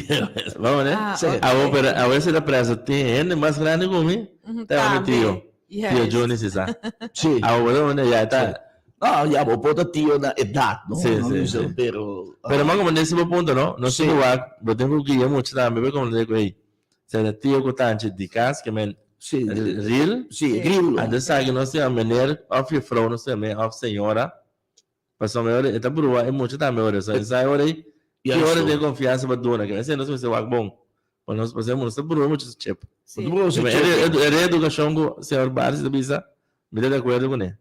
Vamos, né? Ah, Sí. ok. Awo, pero awo si ta preso tin hende mas grande ku mi, ta llama mi Tambe. tio. Tio Juist. Johnny si sa. Sí. Awo, bo ta ya ta. No, ya bo por ta tio na edad, no? Sí, No sí, bisa, sí. pero Pero man como nesse bo punto, no? No Sí. sigo wak, bo tin ku guia mucho tambe, bo como ku hey, se ta tio ku tanchi di kas, ke men Sí, real, sí, Sí. real. antes sa ke no sea meneer of juffrouw, no sea meneer of señora, Pasobra mi ora e ta brua e mucha tambe ora so ensayo ora ei ki ora tin e konfiansa pa duna ke esei nos mester wak bon pa nos pasobra nos ta brua mucha su chip. Sí. Brua su chip. E reedukashon ku señor Barsi ta bisa mi ta di akuerdo kuné.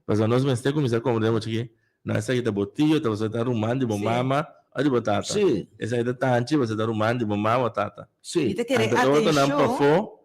Pasobra nos mester kuminsá komprende mucha ki no esaki ta bo tio ta pasobra ta ruman di bo mama o di bo tata. Esaki ta tanchi pasobra ta ruman di bo mama o tata. Mi ta kere Anto e otronan atenshon. pafó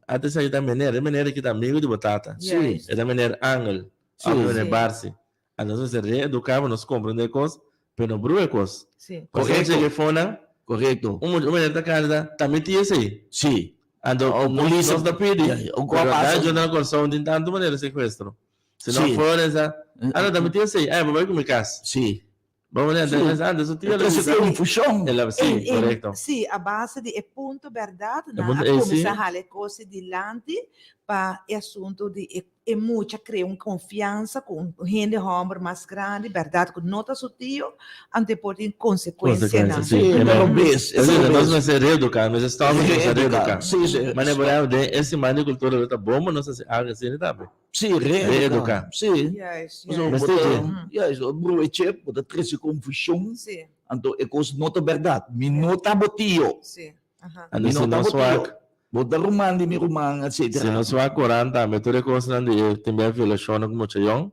Ata esaki ta meneer, e meneer aki ta amigo di bo tata. Sí. E ta meneer Angel, Sí. of meneer Sí. Barsi. Anto nos mester reeduká pa nos komprendé e kos, pero no brua e kos. Sí. Pasobra Korekto. cheke fonan, Korekto. un un meneer ta kanta, ta mi tia esei. Sí. Anto O nos polis- nos ta pidi, Ja, o pero pasa- da yo na Kòrsou no tin tantu manera sekuestro. Si no Sí. for esa, ah no, ta mi tia esei, ay, bo bai ku mi kas. Sí. Bo manera, Sí. antes, antes su tio le Entonces, gusta. confusión. El, sí, En- en- correcto. Sí, a base di e punto berdad, nan punto a ei, sí. kuminsá hala e kos dilanti pa e asuntu di e, e mucha krea un konfiansa ku un hende hòmber mas grandi, berdad ku no ta su tio, anto e por tin konsekuensianan. Consecuencia, sí. Sí, Amen. pero bes, Es decir, es nos mester reeduká, mester stòp di kuminsá reeduká. Sí, sí. Manera, por ejemplo, den e siman di kultura lo ta bon pa nos hasi algu asina tambe. Sí, reeduká. Reeduká. Sí. Juist, Pasobra juist. bo Mester ta, dje. juist, bo broe chip, bo ta trese confusion, Sí, anto e cos no ta berdad. Mi no ta bo tio. sí. Aha. Anto Mi si no ta nos bo tio. wak, Bo ta ruman di mi ruman, etcetera. si nos wak Koran tambe, tur e kosnan di e tin bia violashonnan ku mucha yòn,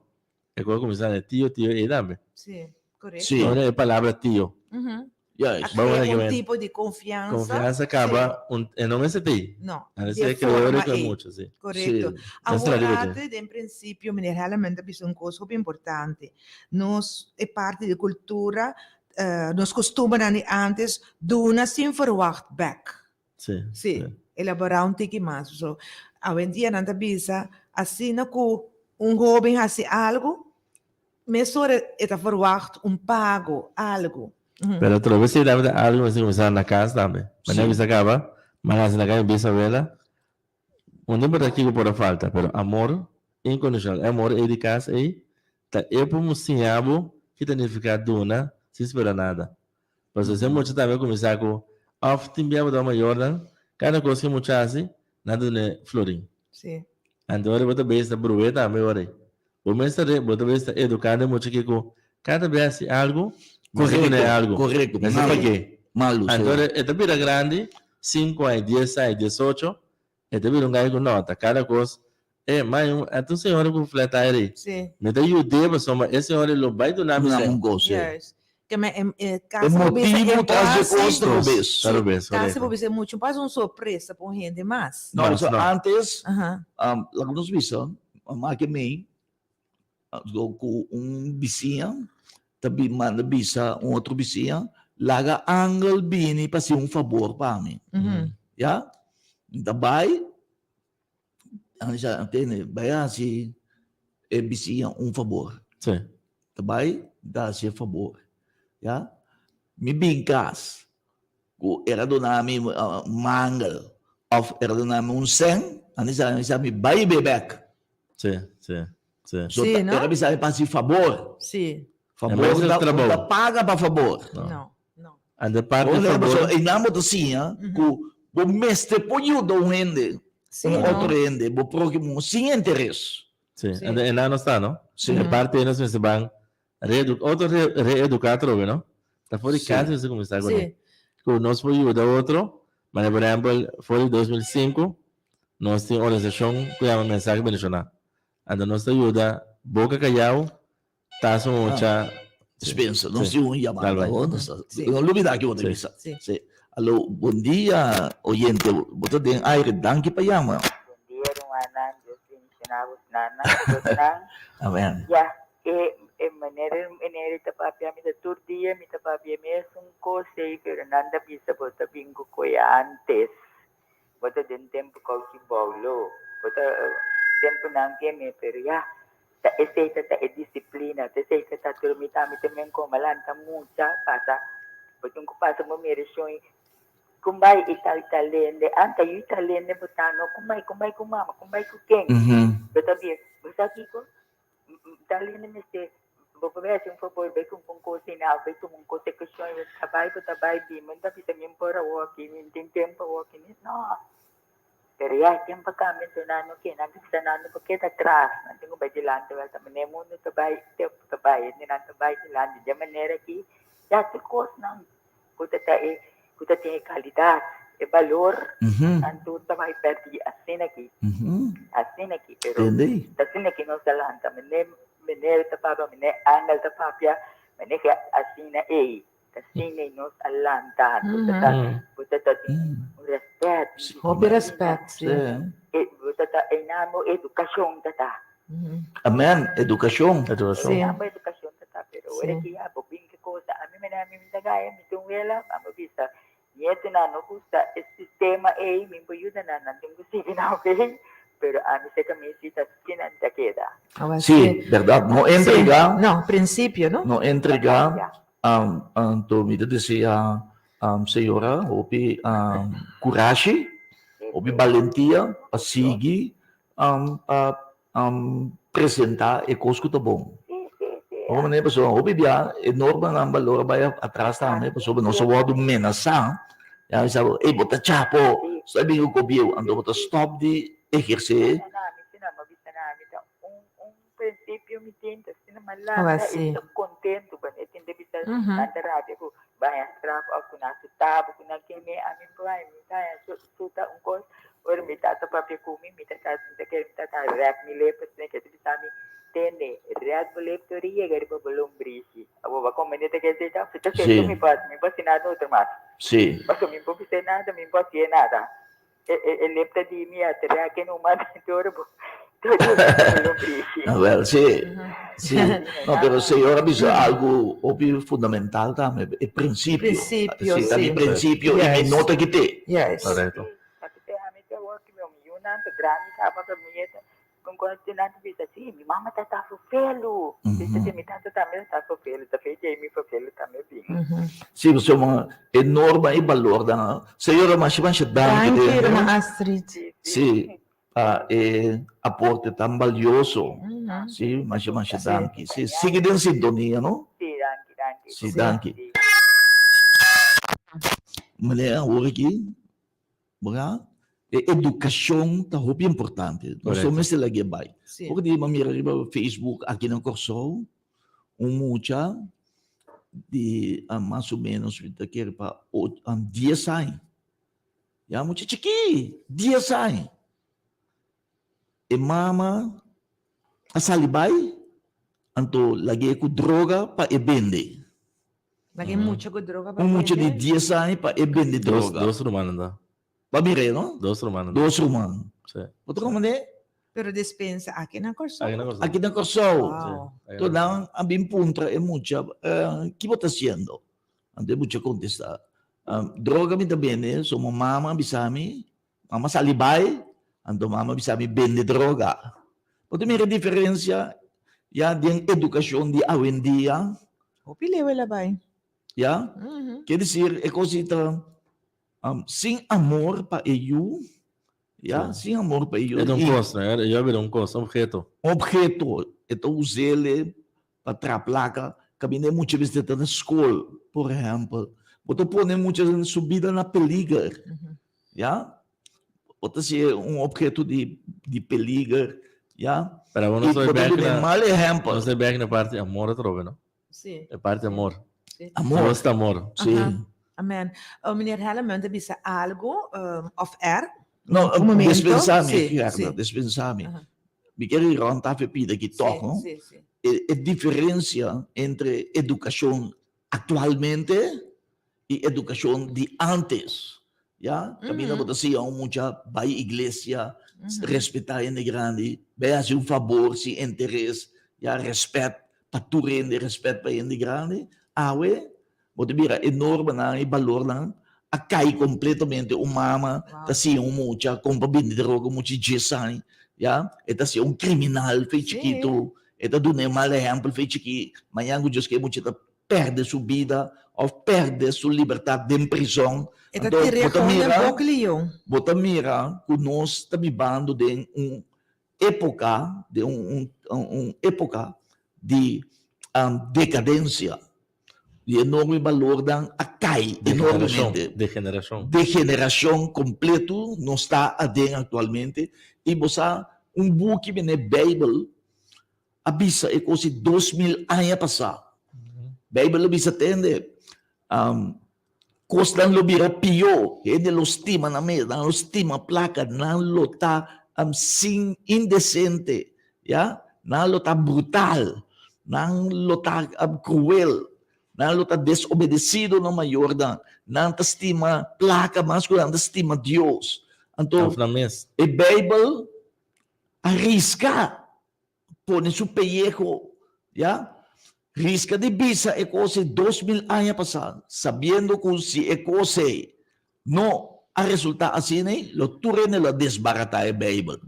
e kos a kuminsá na e tio, tio ei tambe. Sí, correcto. Sí. Ora e palabra tio. Mhm. Juist. A Vamos crea a un ver. tipo di confianza. Confianza caba, un, e no mester tei. No, A di veces e que ora forma que ei. mucho, sí. Correcto. Sí. Esa la digo Awor, yo. den principio, meneer Helleman ta bisa un cos hopi importante. Nos, e parti di cultura, eh, nos costumbernan di antes, duna sin verwacht bek. Sí. Sí, elabora un tiki mas. So, awendia nan ta bisa, asina ku un hoben hasi algu, mesora e ta verwacht un pago, algu. Pero atrobe si tambe ta algo mester kuminsá na kas tambe. Manera bisa kaba, mi a hasi na kas mi bisawela, un no importa kiko por a falta, pero amor inkondisional, e amor ei di kas ei ta e por siña bo ki ta nifiká duna sin spera nada. Pasobra si e mucha tambe a kuminsá ku òf tin bia bo ta mayornan, kada kos ku e mucha hasi, nan ta dun'é florin. Anto ora bo ta bes ta bru'é tambe ora ei. Bo mes ta bo ta bes ta edukando e mucha kiko kada bes hasi algu, mester dun'é algu. Korekto, Mester malu, pag'é. malu, Anto sí. ora e ta bira grandi, sinku aña, dies aña, diesocho, e ta bira un gai ku nota kada kos. E, mai un, ata un señora ku flat tire ei. Mi ta yud'é pasobra e señora ei lo bai duna mi Duna sèn. un kos, sí. Juist. Ke men e, e E kasa bo bisa e motibu tras dje kos ta base. robes. Ta robes, Kasa bo korekto. bisa muchu pas un sorpresa pa un hende mas. No, Mas, so no. antes, Aha. laga nos bisa, mama ke mei, do ku un bisiña ta bin manda bisa un otro bisiña, laga angel bini pa hasi un fabor pa mi. Ya, mi ta bai, a bisa, tene, bai hasi e bisiña un fabor. Sí. Ta bai, ta hasi e fabor. Ya, mi bin kas, ku el a duna mi mangel òf el a duna mi un sèn, a bisa, a bisa mi bai be bèk. Sí, sí, sí. So, Sí, ta, no? el a bisa mi pa hasi fabor. Sí. Fabor En vez ta, trabou. ta paga pa fabor. No. No, no. En de parte Bo fabor. So, einan bo ta siña ku bo mester por yuda un hende, Sí, un no? otro hende, bo próhimo, sin interes. Sí, Sí. en de einan no sta, no? Sí. De parte nos mester ban reedu otro re reeduká atrobe, no? Ta for di Sí. kas mester kuminsá kuné. Sí. Ku nos por yuda otro, manera por ehèmpel for di 2005 nos tin organisashon ku yama Mensahe Bendishoná. Anto nos ta yuda boka kayau Ta su mucha. Spencer, nos tin un yamada. Dal bai. Oh, nos ta, no lubida ki bo ta bisa. Sí. Sí. Alo, bon dia, oyente. Bo ta den aire. Danki pa yama. Bon dia, rumannan. Dios bendiciona bosnan bosnan. Amen. Ya, e e manera manera ta papia mi ta tur dia mi ta papia mesun cos ei, pero nan ta bisa bo ta bin cu coya antes. Bo ta den tempo cauchi boulo. Bo ta tempo nan keme, pero ya, Ta esei ta ta e disiplina, ta esei ta ta tur mi ta mi ta men koma lanta mucha pasa bo tin ku pasa bo mira shon kumbai i ta i ta lende anta yu ta lende bo ta no kumbai kumbai ku mama kumbai ku ken bo ta bia bo sa kiko ta lende mester bo por bai hasi un fabor bai kumpra un kos ei bai tuma un kos ku shon bo ta bai bo ta bai bin bo no ta bisa mi por awoki mi no tin tempo awoki no. Pero ya e tempo a cambia enton nan no ke, nan ta bisa nan no por keda atras, nan tin cu bay dilanti welta, manera e mundo ta bay, tempo ta bay, hendenan ta bay dilanti, di e manera aki ya tur cosnan cu ta ta e, cu ta tin e calidad, e balor, nan tur ta bay perdi asina aki, asina aki, pero ta asina aki nos ta lanta, manera meneer ta papia, manera Angel ta papia, manera ke asina ey. Asina i nos a lanta, bo ta ta, bo ta ta tin un rèspèt, un Hopi disiplina. rèspèt, sí. E bo ta ta einan bo edukashon ta ta. Amen, edukashon. Edukashon. Sí. Einan bo edukashon ta ta, pero ora Sí. ki ya bo bin ki kosa, ami mene ami mi ta gaya, mi ta un wela, amo bisa, nietonan no gusta e sistema ei, mi por yuda nan, nan tin ku sigui nan fe, pero ami sa ku mi si ta asina mi ta keda. Awa Sí, sí. bèrdat. No Sí. entregá. No, prinsipio, no? No entregá. Ya. Anto mi ta desea señora hopi kurashi, hopi balentia pa sigui pa presenta e kos ku ta bon. Ora manera pasobra hopi bia e normanan balor a bai atras tambe pasobra nos a wòrdu menasá, ya bisa bo ey bo ta chapo, sta bin ku kobieu, anto bo ta stòp di ehersé. Principio mi tin ta asina Oh, malanta así. y ta contento bueno e tin ta bisa nan ta rabia cu baña straf of cu nan asuta bo cu nan keme ami baña mi ta haña suta un cos ora mi tata papia cu mi mi ta mi ta kere mi tata rep mi lep asina ke ta bisa mi tende rep bo lep te ora yega riba bo lombrishi abo bo comprende ta kere ta ta cierto mi por mi por haci nada otro mas pasobra mi por bisa nada mi por haci nada. E e e lepta di mi a trea ke no manda dor bo dor bo lo brishi. Awel, si, si. No, pero Señor a bisa algu hopi fundamental tambe, e principio. Principio, Si, ta mi si. principio i mi Yes. no ta kit'é. Yes. Correcto. Pasobra ami ta wak mi yunan ta grandi kaba pa mi yeta, kon kon nan ta bisa si. Sí, mi mama ta ta fofelu. Mm Mi tata tambe ta fofelu. Ta fe mi fofelu tambe bin. Sí, pasobra e norma i balornan. Señora, masha masha danki. Danki, Ruma Astrid. Sí, pa e aporte tan balioso. Sí, masha masha danki. Sí, sigui den sintonia, no? Sí, danki, danki. Sí, danki. Meneer, awor aki, Bra, e edukashon ta hopi importante. Nos no mester lag'é bai. Hopi di mi mira riba Facebook aki na Kòrsou, un mucha di mas o ménos mi ta kere pa dies aña. Ya, mucha chikí, dies aña. E mama a sali bai, anto lag'é ku droga pa e bende. Lag'é mucha ku droga pa Un mucha di dies aña pa e bende droga. Dos rumannan ta. Bo a mir'é, no? Dos rumannan. Dos ruman. Sí. Bo ta komprendé? Pero despensa aki na Kòrsou. Aki na Kòrsou. Aki na Kòrsou. Wow. Enton nan a bin puntra e mucha, Ki bo ta hasiendo? Anto e mucha kontestá, Droga mi ta bende, so mi mama a bisa mi, mama sali bai, anto mama a bisa mi bende droga. Bo ta mira e diferensia ya den edukashon di awendia? Hopi leu el a bai. Ya? Kier desir e kos ei ta sin amor pa e yu, ya, sin amor pa e yu. E ta un kos, no? E yu a bira un kos, un obheto. Un obheto. E ta us'el pa traha plaka, kaminda e mucha mester ta na skol, por ehèmpel. Bo ta pone mucha su bida na peliger, ya. Bo ta hasié un obheto di di peliger, ya. Pero awor nos I ta bo ta bek duna na mal ehèmpel. Nos ta bek na parti amor atrobe, no? Sí. E parti amor. Sí. Amor. Nos ta amor. Sí. Aha. Amen. Meneer Hellemund a bisa algo off air. No, Un momento. dispensá mi, Sí, Gerda, sí. dispensá mi. Aha. Mi kier ir rond tafel pida aki tòg, Sí, no? sí, sí. E e diferensia entre edukashon aktualmente i edukashon di ántes, ya. Kaminda bo ta siña un mucha bai iglesia, respetá hende grandi, bai hasi un fabor sin interes, ya, rèspèt pa tur hende, rèspèt pa hende grandi. Awe bo ta mira e normanan, e balornan a kai kompletamente. Un mama ta siña un mucha kon pa bini droga, un mucha di dies aña, ya. E ta siña un kriminal fe chikitu, e ta duna e mal ehèmpel fe chikí. Mañana ku Dios ke e mucha ta perde su bida of perde su libertad den prizon. E ta Anto, tir'é bo ta gewoon den mira, bok leon. bo ta mira ku nos ta bibando den un époka, den un un un époka di dekadensia, di enorme balornan a kai Degenerashon, enormemente. degenerashon. Degenerashon kompleto nos ta aden aktualmente i bo sa un buki mene Beibel a bisa e kos di 2000 aña pasá. Beibel a bisa tende, kosnan lo bira pió, hende lo stima nan mes, nan lo stima plaka, nan lo ta sin indesente, ya, nan lo ta brutal, nan lo ta kruel, nan lo ta desobedesido na mayornan, nan ta stima plaka mas ku nan ta stima Dios. Anto, Af nan mes. e Beibel a riska pone su peyeho, ya, riska di bisa e kos ei 2000 aña pasá, sabiendo ku si e kos ei no a resultá asina ei, lo tur hende lo a desbaratá e Beibel.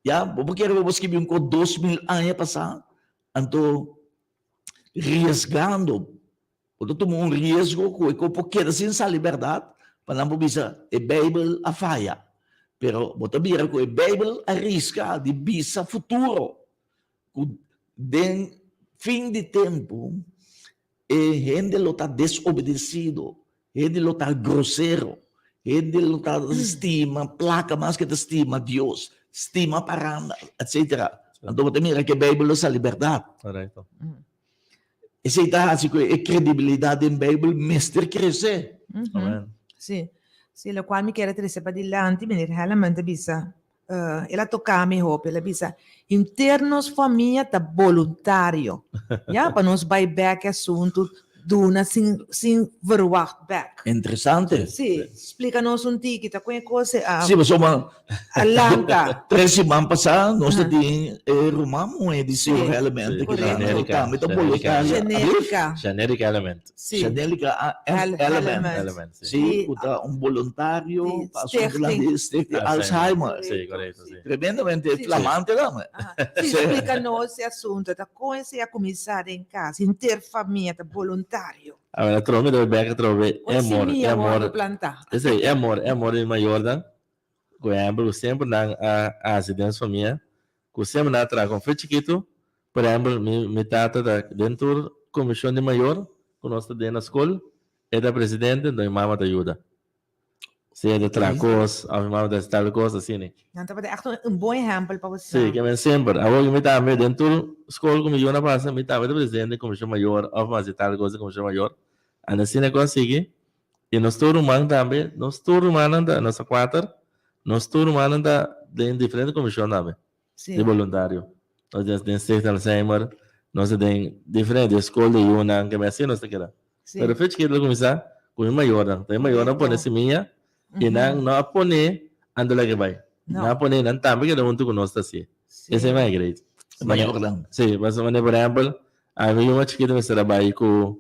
Ya, bo por kere bo por skibi un kos 2000 aña pasá, anto riesgando, bo ta tuma un riesgo ku e kos por keda sin sali bèrdat, pa nan por bisa e Beibel a faya. Pero bo ta mira ku e Beibel a riska di bisa futuro, ku den fin di tempu e hende lo ta desobedesido, hende lo ta grosero, hende lo ta stima plaka mas ke ta stima Dios, stima paranda, etsetera. Anto bo ta mira ku e Beibel lo sali bèrdat. Korekto. Esei ta hasi ku e kredibilidat den Beibel mester krese. Amen. Sí, sí, lokual mi kier a trese padilanti, meneer Helleman ta bisa, el a toká mi hopi, el a bisa, henter nos famia ta boluntario, ya, pa nos bai bèk e asuntu. duna sin sin verwacht bek. Interesante. Sí, splika nos un tiki, ta kon e kos a Sí, pasobra a lanta. Tres siman pasá nos ta tin e ruman muhé di Señor Sí. Element Sí, ku ta Generica, tambe ta Generica. boluntario. Generica. Generic Element. Sí. Generica Hel- Element. Element. Element, sí. Sí, Sí. ku ta un boluntario Sí, pa asuntunan Stichting. di Stichting Alzheimer. Sí, korekto, sí. Tremendamente Sí. flamante dame. Aha. Sí, splika nos e asunto. Ta kon esei a kuminsá den kas, henter famia ta boluntario. A ver, atrobe mi ta bek atrobe e Kon amor, e simia amor. wòrdu plantá. Esei, e amor, e amor di mayornan, ku ehèmpel ku semper nan a hasi den su famia, ku semper nan a traha kon fe chikitu. Por ehèmpel, mi mi tata ta den tur komishon di mayor ku nos ta den na skol, e ta presidente, enton mi mama ta yuda. Sea ta traha kos, òf mi mama ta hasi tal kos, asina. Nan tabata ègt un bon ehèmpel pa boso. Sí, ke men semper. Awor ku mi tambe den tur skol ku mi yu na pasa, mi tambe ta presidente di komishon mayor òf mi hasi tal kos di komishon mayor. Anda asina ku a sigui. I nos tur ruman tambe, nos tur rumannan ta, nos ta kuater, nos tur rumannan ta den diferente komishon tambe. Sí. Di boluntario. Nos den den Stichting Alzheimer, nos ta den diferente skol di yunan, ke asina nos ta keda. Sí. Pero fe chikito lo kuminsá ku mi mayornan. Ta mi mayornan pone Correcto. simia i nan no a pone ando laga bai. No. Nan a pone nan tambe keda huntu ku nos ta hasié. Sí. Esei mas great. Mayornan. Sí, pasobra manera por ehèmpel, ami yu mas chikito mester a bai ku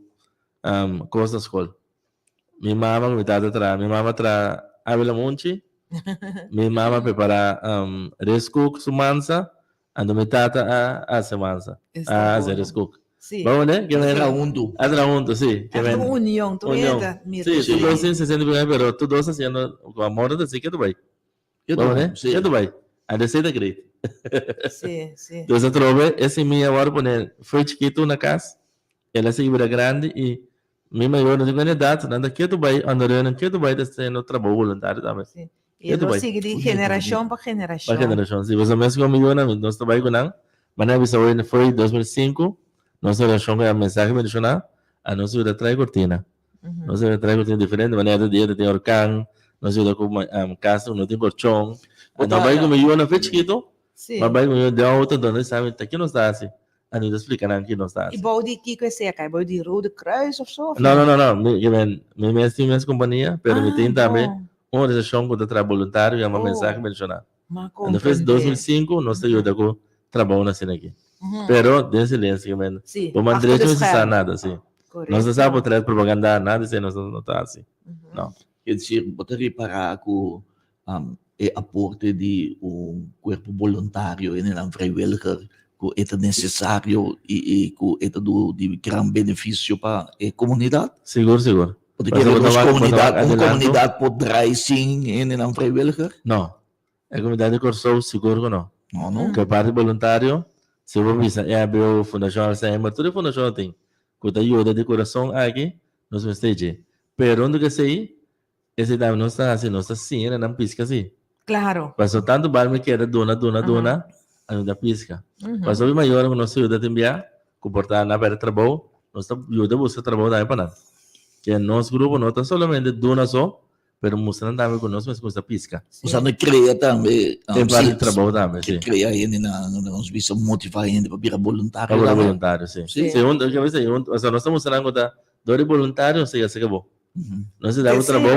kos na skol. Mi mama ku mi tata traha. Mi mama traha Avila Munchi. Mi mama prepara um, riskoek su mansa. Anto mi tata a hasi mansa. Está A hasi bueno. riskoek. Sí. Ba wone? Ke men Traha huntu. A traha huntu, sí. Ke Echt men un union, tu union. weet het, mira. Sí, Sí. tur dos sin se siente bien, pero tur dos haciendo con amor, así ke tu bai. Yo Ba wone? Sí. Ke tu bai. A de ta great. Sí, sí. Dus atrobe, e simia awor pone foi chikitu na kas, el a sigui bira grandi i mi mayor no tin ku edat, nan ta ketu bai ondersteunen, ketu bai ta haciendo trabou voluntario tambe. Sí. I Ketu lo bai. sigui di generashon pa generashon. Pa generashon, si. Pasobra mes ku mi yunan, nos ta bai ku nan, manera bisa hoy foi 2005, nos relashon ku e mensahe bendishoná, a nos yuda trae kortina. Nos yuda trae kortina diferente manera, ta dia ta tin orkan, nos yuda ku kas ku no tin korchon. Nos bai ku mi yunan fe chikitu, Sí. Mas bai ku mi den auto donde sabi ta ki nos ta hasi. A nos ta splika nan ki nos ta I hasi. bou di kiko esei a kai? Bou di Rode Kruis of so? No, no, no, no. Mi, ke men, mi mes tin mes kompania, pero mi Ah, tin tambe bon. un organisashon ku ta traha boluntario yama Oh. Mensahe Bendishonal. Ma Ando fes komprendé. 2005 nos ta yuda ku trabou na asina aki. Mhm. Pero den silencio, ke men, Sí, bo man achter derecho de no se sa schermen. nada, sí. Correcto. Nos no sa por trae propaganda, nada, sí, nos no ta hasi. Mhm. No. Ker decir, bo ta repará ku e aporte di un kuerpo boluntario en nan vrijwilliger ku e ta nesesario i i ku e ta du di gran benefisio pa e komunidat? Sigur, sigur. Bo ta Pasobra kere bo ta nos wak, bo ta wak komunidat, un adelanto. komunidat por drai sin hendenan vrijwilliger? No. E komunidat di Kòrsou sigur ku no. No, no. Ku e parti boluntario, si bo bisa EHBO, Fundashon Alzheimer, tur e fundashon tin ku ta yuda di kurason aki, nos mester dje. Pero unda ku esei, Esei tambe nos ta hasi, nos ta siña na nan pisca si. Claro. Paso tanto bal mi keda duna, duna, duna, a no ta pisca. Paso mi mayornan ku nos ta yuda tin bia, ku por ta na perde trabou, nos ta yuda buska trabou tambe pa nan. Ke nos grupo no ta solamente duna so, pero mustra nan tambe ku nos mes gusta pisca. Nos a krea tambe, Tin parti di trabou tambe, si. Krea hende na, nos bisa motiva hende pa bira boluntario Pa bira tambe. boluntario, si. Si. Si, un, ke bisa, un, osea nos ta mustra nan ku ta dor di boluntario nos ta yega seka bo. Nos ta da bo trabou,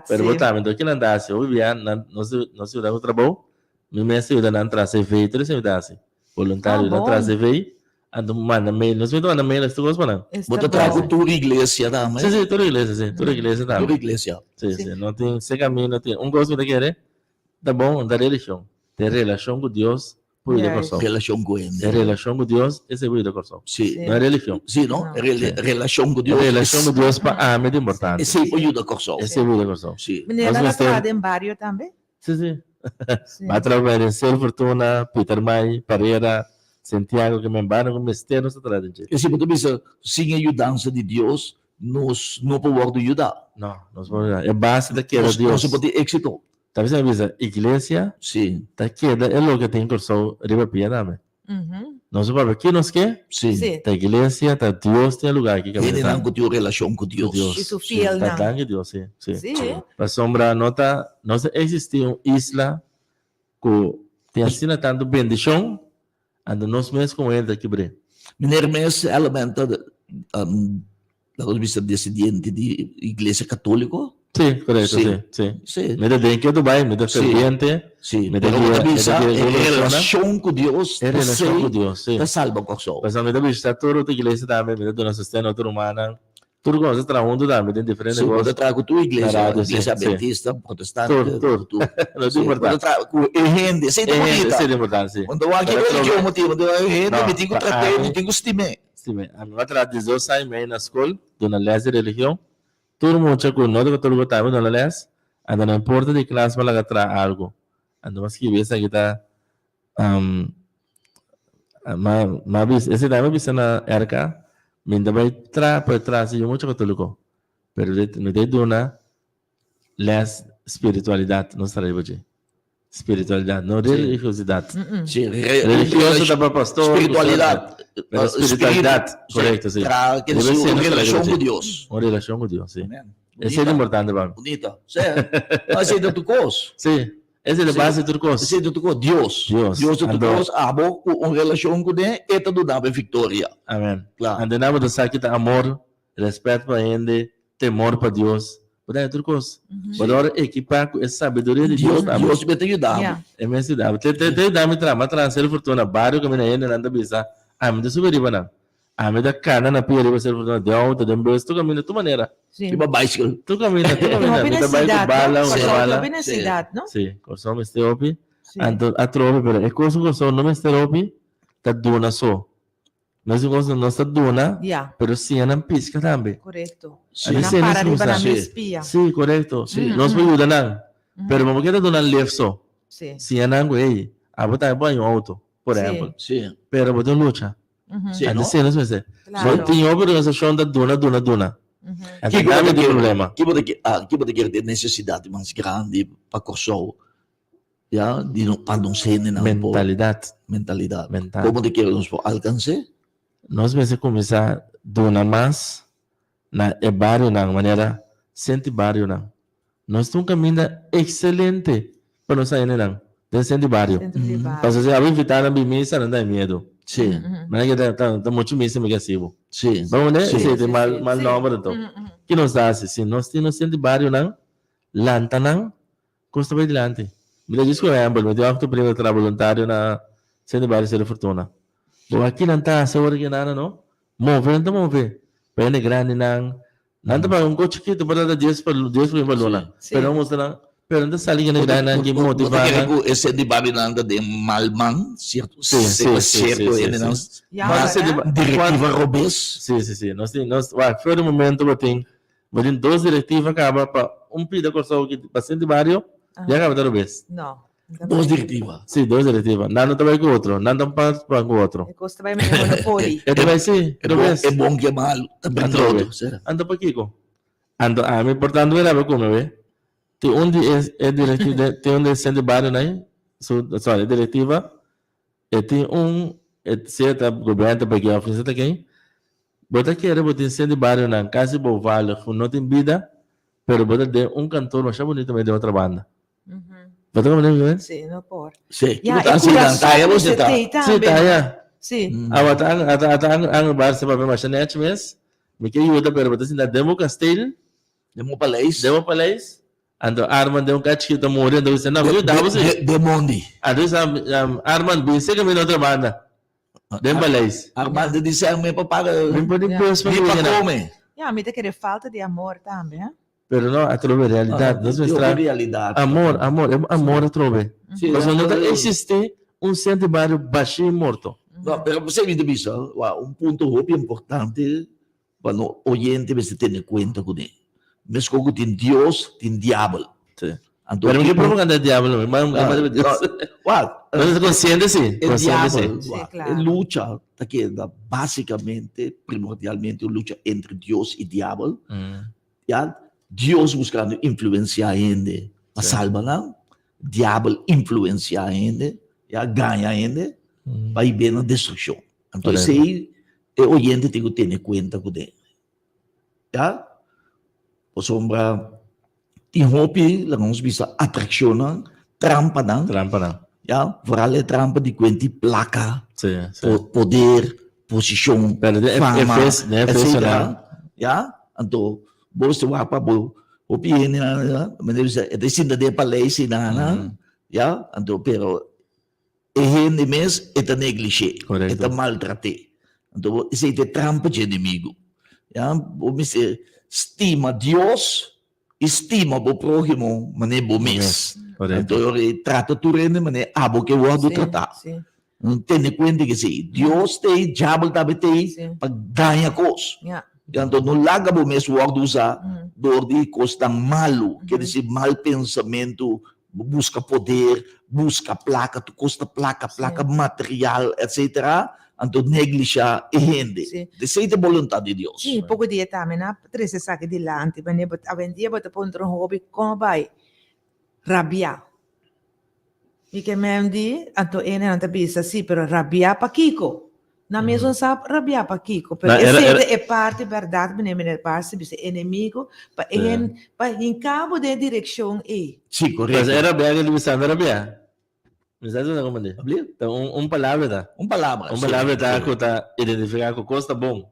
pero bo tambe. Enton kinan ta hasi? Hopi bia nan nos nos yuda ku trabou, mi mes ta yuda nan traha CV, tur esei mi ta hasi. Boluntario yuda traha CV, anto manda mail. Nos mi ta manda mail tur kos pa nan. Bo ta traha ku tur iglesia tambe? Si, si, tur iglesia, si. Tur iglesia tambe. Tur iglesia. Si, si. No tin se kaminda, no tin. Un kos mi ta kere, ta bon, no ta religion. Ta e relashon ku Dios Por yuda Kòrsou. Relashon ku hende. E relashon ku Dios, esei por yuda Kòrsou. Sí. No e religion. Sí, no? Relashon ku Dios. Relashon ku Dios pa ami ta importante. Esei por yuda Kòrsou. Esei por yuda Kòrsou. Sí. Meneer, nan a traha den bario tambe? Sí, sí. Bo a traha den Sel Fortuna, Pietermaai, Parera, Santiago, ke men bario ku mester nos ta traha den dje. Esei bo ta bisa, sin e yudansa di Dios, nos no por wòrdu yudá. No, nos por yuda. E base ta keda Dios. Nos no por tin éksito. Ta bisa mi bisa iglesia Sí. ta keda e loke tin Kòrsou riba pia tambe. Nos a papia ki nos ke? Sí. Sí. Ta iglesia, ta Dios tin e lugar aki kaminda Hendenan ta. ku tin un relashon ku Dios. Dios. I su Sí, fielnan. Ta danki Dios, sí, sí. Sí. Pasobra no ta, no ta existi un isla ku tin asina tantu bendishon, anto nos mes komo hende ta kibr'é. Meneer mes elemento Laga nos bisa descendiente di iglesia católico. Sí, correcto, sí, sí. Sí. Mi ta den ketu bai, mi ta ferviente. Sí, Mi ta pero bo guia, ta mi ta bisa guia e algun persona. relacion cu Dios E relacion cu esey Dios, sí. ta salba Kòrsou. Pasobra mi ta bishita tur otro iglesia tambe, mi ta duna sosten na otro rumannan. Tur ku nos ta traha huntu tambe den diferente Sí, bo kos. ta traha ku tur Na iglesia, radio, sí, iglesia sí. adventista, protestante, Tur, tur. tur. No ta Sí, bo importá. ta traha ku e hende, esei ta E hende, bunita. esei ta importante, sí. Bo no ta wak ki Pero religion trobe- bo tin, bo ta wak e hende, No, mi tin ku pa trat'é, ami- mi tin ku stim'é. Sí, mi ami a traha diesdos aña i mei na skol, duna lès di religion. Tur mucha ku no ta katóliko tambe duna lès, anto no importa di klas bo laga traha algu. Anto bo a skibi esaki ta Ma ma bisa esei tambe a bisa na RK, mi ta bai traha pa e traha si yu mucha katóliko, pero mi ta duna lès spiritualidat nos ta riba dje. Spiritualidad, no religiosidad. Sí, Religioso ta pa pastor. Spiritualidad. Pero spiritualidad, correcto, sí. Tra, que Debe decir, ser un nos relación riba con dje. Dios. Un relacion cu Dios, sí. Amen. Esei ta importante pa mi. Bunita. Sí. No, esei ta tu cos. Sí, esei ta Sí. base di tur cos. Esei ta tu cos. Dios. Dios. Dios ta tu Anto- cos. Abo cu un relacion cu ne, e ta duna bo e victoria. Amen. Claro. Ante nan bo ta sa ki ta amor, respet pa hende, temor pa Dios. Bo ta tur kos. Bo ta ora ekipá ku e sabiduria di Dios Dios, Dios mester yuda bo. Yeah. E mester yuda bo. Te te te yuda mi traha. Mi a traha Sero Fortuna bario kaminda hendenan ta bisa, ami ta subi riba nan. Ami ta kana na pia riba Sero Fortuna den outo, den bus, tur kaminda, tur manera. Sí. Riba bicycle. Tur kaminda, tur Tin kaminda. hopi Mi ta bai ku necesidad, bala, no? un Kòrsou bala. hopi necesidad, no? Sí, Kòrsou mester hopi. Sí. Anto atrobe, pero e kos ku Kòrsou no mester hopi ta duna so. Nos kos nos ta duna, Ya. pero siña nan pisca tambe. Correcto. Sí. Nan Así para nos riba usa. nan Sí. mes pia. Sí, correcto. Sí. Nos por yuda nan, pero bo no keda duna lef so. Sí. Siña nan cu, hey, abo tambe por haña un auto, por Sí. ehempel. Sí. Pero bo tin lucha. Ujú. Sí, Antes no? sí, nos mester. Claro. Bo tin hopi organisacion ta duna, duna, duna. Ujú. Antes Kiko dame bo ta tin kere- problema. Ki bo ta ke- ah, ki bo ta kere den necesidad mas grandi pa Kòrsou? Ya, di no, pa nos hendenan por Mentalidad. mentalidad. Mental. Como te quiere nos por alcance? Nos mester cuminsa duna mas na e barionan, manera senti barionan. Nos ta un caminda excelente pa nos hendenan den senti bario. Centro di barrio. Pasobra si abo invita nan bin misa, nan ta den miedo. Sí, Manera ke ta ta ta mucho misa mi ke hasi bo. sí. Bo mende? Sí. Esei ta mal Sí, mal sí. nomber anto. Mhm, mhm. Ki nos ta hasi? Si nos tin nos senti barionan, lanta nan, Kos ta bai dilanti. Mi ta djis ku ehèmpel, mi tin òf tu prima ta traha boluntario na Sint Barrio Sero Fortuna. Bo aki nan ta hasi ora ki nada no. Move nan ta move. Pa hende grandinan, nan ta paga un kos chikitu por ta dies pa dies florin pa luna. Sí. Pero nan mustra nan, pero nan ta sali ku hende grandinan ki Bo ta motivá kere nan. ku e Sint Barrio nan ta den mal man, sierto? Sí, sí, sí, Sierto sí, hende sí, nan sí. Ja, Mas ¿verdad? Sint Ba- direktiva robes. Sí, sí, sí. Nos tin, nos, wak, for di momento bo tin Bo tin dos direktiva kaba pa un pida Kòrsou ki pa Sint Bario, ya kaba ta robes. No. Dos direktiva. Sí, dos direktiva. Nan no ta bai ku otro, nan ta un pa pa ku otro. E kos ta bai manera monopoly. E ta bai sí, E bon, robes. e bon ke malu, ta brinda Atrobe. otro, sera. Anto pakiko? Anto ami por tanto mi rabia kume we. Tin un di e e direktiva, tin un di e Sint Bario nai, su, sorry, e direktiva, E tin un, e sea ta gobierno ta pag'é of no ta ken, bo ta kere bo tin sien di barionan kasi bouwvallig ku no tin bida, pero bo ta den un kantoor masha bunito mei den otro banda. Bo ta komprende mi? Sí, no por. Sí, Ja, bo ta e hasi nan, taya bo kurason se ta. mester tei Sí, tambe, no? taya. Sí. Awa ta ang ata ata ang ang bar sa papel masha nèchi mes, mi ke yuda pero bo ta sinta den bo kasteel, Den bo paleis. Den bo paleis, Anto Arman den un kachito ta muri, anto bisa, no, mi yuda bo si. Den mondi. Anto bisa, Arman, bin seka mi na otro banda. Den paleis. Arman ta di sèn mi pa paga. Mi por di pes pa Mi pa kome. Ya, mi ta kere falta di amor tambe, he. Pero no, atrobe realidat. Nos mester Realidat. Amor, amor, e amor atrobe. Pasobra no ta existi un senti bario bashí morto. No, pero p'esei mi ta bisa, un punto hopi importante Pa no oyente mester tene kuenta kuné. Meskos ku tin Dios, tin diabel. Sí. Anto Pero mi ki ke propaganda di diabel no, ma ma ma Dios. Wak, Nos ta konsiente sí, e konsiente sí. diabel, Sí, wak, claro. e lucha ta keda básikamente, primordialmente un lucha entre Dios i diabel. Ya, Dios buskando influensiá hende pa Sí. salba nan, diabel influensiá hende, ya, gaña hende pa i bini na destrukshon. Anto Correcto. esei e oyente tin ku tene kuenta kuné. Ya? Pasobra tin hopi, laga nos bisa, atrakshonnan, trampanan. Trampanan. Ya? Vooral e trampa di kuenti plaka, Sí, sí. poder, posishon, Pero den fama, Efes, den etcétera. Efesonan. Ya, anto bo mester wak pa bo hopi hendenan, manera bisa e ta sinta den e paleis einan, ya, anto pero e hende mes e ta neglish'é, e ta maltrat'é. Anto esei ta e trampa dje enemigu. Ya, bo mester stima Dios i stima bo próhimo manera bo mes. Anto ora e trata tur hende manera abo ke wòrdu tratá. Tene kuenta ke esei. Dios t'ei, diabel tambe t'ei pa daña kos. Anto no laga bo mes wòrdu usá dor di kosnan malu, ke disi mal pensamentu, buska poder, buska plaka, tur kos ta plaka, plaka material, etcetera, anto neglisha e hende. Esei ta e boluntat di Dios. Sí, poko dia tambe nan a trese esaki dilanti, manera bo awendia bo ta puntra un hopi kon bai rabia. Mi ke mem di, anto ene nan ta bisa, sí, pero rabia pakiko? Nan mes no sa rabia pakiko, pero Na, era, esei era, ta e parti bèrdat meneer, meneer Barsi bisa enemigo pa e Sí. hen pa hinka bo den e direkshon ei. Sí, Pues korekto. e rabia ke bisa no rabia. Mi sa si bo ta komprende. Abli? Ta un, un palabra ta. Un palabra, Un sí. palabra ta Sí. ku ta identifiká ku kos ta bon,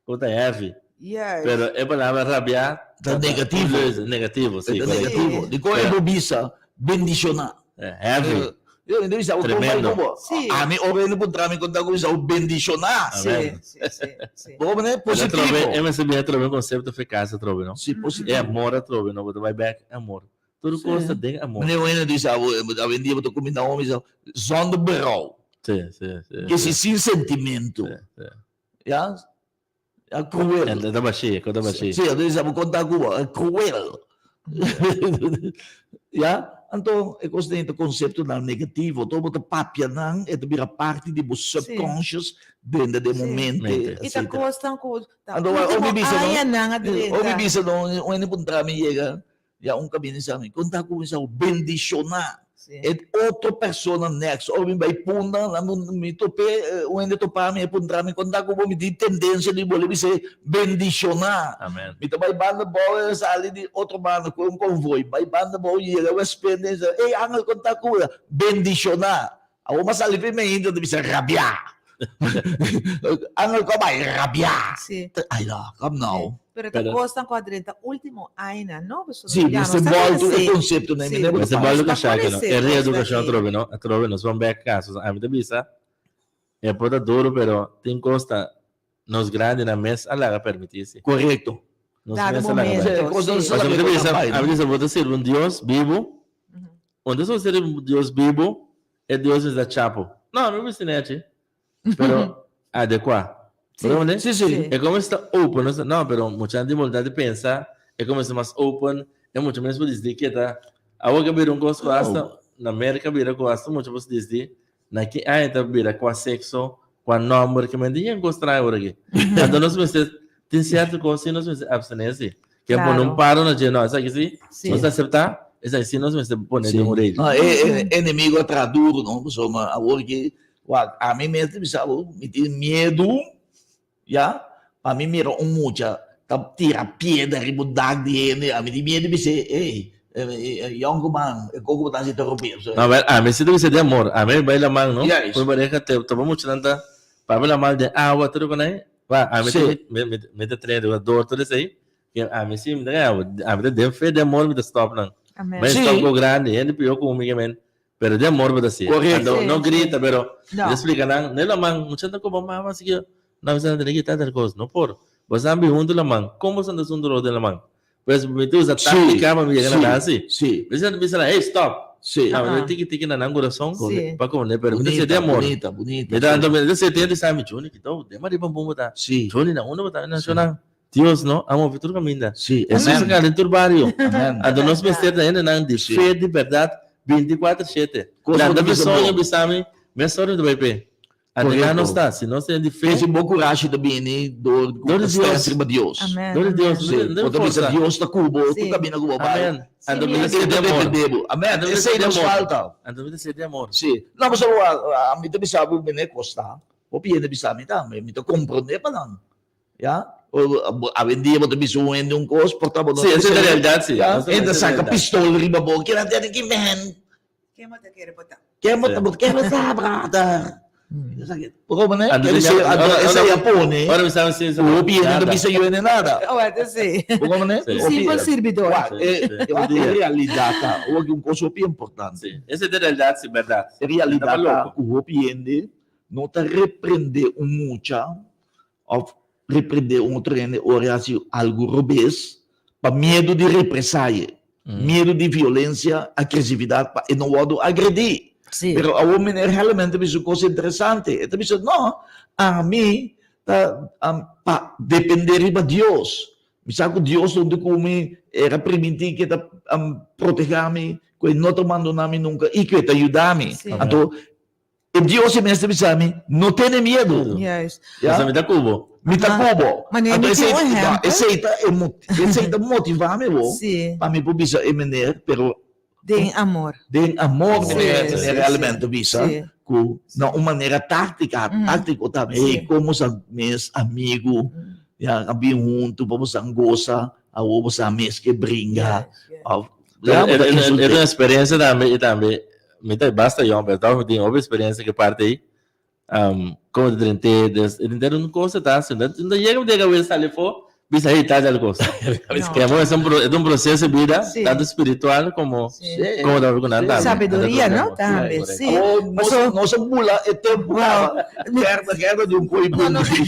ku ta heavy. Juist. Pero e palabra rabia Ta negativo. Negativo, sí, Ta correcto. negativo. Sí. Di kon e bo bisa bendiciona? Eh, heavy. Yo mi bisa, Tremendo. Sí. Ami ora hende puntra mi konta ku bisa bendiciona. Sí, Amen. sí, sí, sí. Bo mane Pero positivo. atrobe, e mester bin atrobe un concepto fe casa atrobe, no? Sí, E positivo. amor atrobe, no? Bo ta bai back amor. Tur Sí. cos ta den amor. Meneer Wene dice, awendia bo ta cuminda homi, zonder berouw. Sí, sí, sí. Que si sin sentimento. Sí, sí. Ja? Ja, cruel. En ta bashí, ko ta bashí. Sí, entonces abo konta ku bo, cruel. Ja? Anto e kos den ta konseptonan negativo, to bo ta papia nan, e ta bira parti di bo subconscious den de momente, Mente. I ta etcetera. kosnan ku ta Anto, último omi bisa no, añanan a drenta. omi bisa no, un hende puntra mi yega, Ya un caminda sa mi conta cu mi sa bendiciona e otro persona next ora mi bay punda mi tope un hende topa mi e puntra mi conta cu bo mi tin tendencia di bolbe bis'e bendiciona mi ta bay banda abao e sali di otro banda cu un convoy bay banda abao yega westpunt e bisa ey angel conta cu bo bendiciona awor mi a sali primero hende ta bisa rabia Angel ku a bai rabiá. Sí. Ay no, kom nou. Pero ta Pero- kosnan ku a drenta último añanan, no? Pasobra Sí, ya nos mester ta bòltu e konosé. konseptonan Sí. mester Mester bòltu. bòltu Nos ta kashaki, no? konosé E reedukashon kosnan atrobe, no? Atrobe nos ban bèk kas. Ami ta bisa, e por ta duru, pero tin kos ta nos grandinan mes a laga permití si. Korekto. Nos Dado mes a laga momento, bai. Sí, kosnan sí. sa Pasobra mi ta laga bisa, bai, no? ami ta bisa bo ta sirbi un Dios bibu. Unda so sirbi un Dios bibu, E Dios es da chapo. No, no bisti nechi. Pero adecua. Sí. Comprende? Sí, sí. Sí. E como está open, no, no, pero mucha gente voluntad de pensa, e como está mas open, e mucho menos por disdi que ta. Awo que bira un cos cu hasta na America bira cu hasta mucho por disdi, na ki aña ta bira cua sexo, cua nomber, que men di cos trae ora aquí. Anto nos mester tin cierto cos si nos mester abstener si. Ke Claro. pone un paro na dje, no, esaki si, Sí. nos acepta, esaki si nos mester pone Sí. den un regel. No, e, e enemigo a traha duro, no? Pasobra awor ki, wak, ami mes ta bisa bo, mi tin miedu, ya, pa mi mira un mucha ta tira piedra riba un dak di hende, ami tin miedu bis'é, ey, yonkuman, e koko bo ta hasi ta robes. No, wel, ami si ta bisa di amor, ami bai laman, no? Juist. Ku mi pareha te topa muchanan ta papia laman den awa tur ku nan, wa, ami Sí. ta, mi, mi ta train di dor tur esei, Ke ami si mi ta gana, ami ta den fe den amor mi ta stop nan. Amen. Mi Sí. stop go grandi, hende pio ku mi ke men, pero den amor mi ta si. Correcto. Anto Sí, no sí. grita, pero No. mi ta splika nan, ne laman, mucha ta koba mama así ke, no mi sa tene kita tal kos, no por. Boso a bin huntu laman, kon boso ta huntu rond den laman? Pues mi ta usa Sí, táctica pa mi yega na sí, nan asi. Sí, Mi sa bisa nan, hey stop. sí. Ah, mi Ajá. ta tiki tiki na nan kurason Sí. pa komprende, pero mi ta si Bunita, den amor. bunita, bunita. Mi ta sí. anto mi ta si tende sa mi Johnny kito, den mariba bumbu bo ta. Sí, Johnny na unda bo ta? Na Sí. shona. Dios no a move tur caminda. Sí, Jesus a amen. cana den tur bario. Amen. Anto nos mester ta hendenan di Sí. fe di berdad 24 shete. Cos Lanta bo ta mi bisa soño bo. bisa mi, mi a sorry mi ta bai p'e. Anto Correcto. nan nos ta, si nos ten di fe, Ese bo curashi ta bini door cu Door di ta Dios. stress riba Dios. Amen. Door di Dios. amen. Sí, No bo ta bisa forza. Dios ta cu bo, Sí. tu camina cu bo bai. Amen. Anto mi Sí, ta Te ser di amor. depende bo. Amen. Anto mi ta Esey ser di nos amor. falta. Anto mi ta ser di amor. Sí. No, pasobra a mi ta bisa bo mene costa. Hopi hende bisa mi tambe. Mi ta comprende pa nan. Ya? Awendia bo ta bisa un hende un kos, por ta bo no Sí, ta esa bisa es la e. realidad, sí. Ya? Esa es E ta la saka realidad. pistol riba bo, keda tene ki men. Ken bo ta kere bo ta? Ken bo Sí. ta, ken bo ta, brother? Por manera, Anto ese ya- anto ora- ese ora- ya pone. Ora mi sabe si Hopi hende no ta bisa yo hende nada. Oh, het is sí. Por manera, Sí. hopi- Simpel servidor. Wak, Sí, sí. wak, e realidad ta, wak un cosa hopi importante. Sí. Esa es de realidad, sí, verdad. E realidad Taba ta loco. ku hopi hende no ta reprende un mucha of reprende un otro hende ora hasi algo robes pa miedo di represalle, miedo di violencia, agresividad pa e no wordo agredi. Sí. Pero awor meneer Helleman ta bisa un cosa interesante. E ta bisa, no, ami ta pa depende riba Dios. Mi sa ku Dios ta huntu ku mi, el a primintí ku e ta protegá mi, ku e no ta bandoná mi nunka i ku e ta yuda mi. Sí. Anto, e Dios e mes ta bisa mi, no tene miedu. Juist. Ya? Pasobra mi ta ku bo. Mi ta ku bo. Manera Anto mi tin esei, un no, ehèmpel. esei ta e mot- esei ta motivá mi bo Sí. pa mi por bisa e meneer, pero Den amor. Den amor Sí, meneer sí, meneer sí. realmente bisa Sí. ku na un manera táctica, táctico tambe, Sí. hey, como sa mes amigo, ya a bin hunto pa boso goza, awor boso mes ke bringa, Yes, yes. of ya, bo ta É insult'é. uma experiência também, e também, mi ta basta jong, pero tog mi tin hopi experiencia ku parti ei. Um, como de drente, des, drente un cosa ta, se no no llega de cabeza sale fo, bisa ahí tal tal cosa. No. Que amor, es un, pro- es un proceso de vida, Sí. tanto espiritual como Sí. Sí. como también con andar. Sabiduría, no? También, sí. Awor nos, Paso- nos a bula e tempo Wow. kaba. Gerda, gerda di un koi No, no. bun.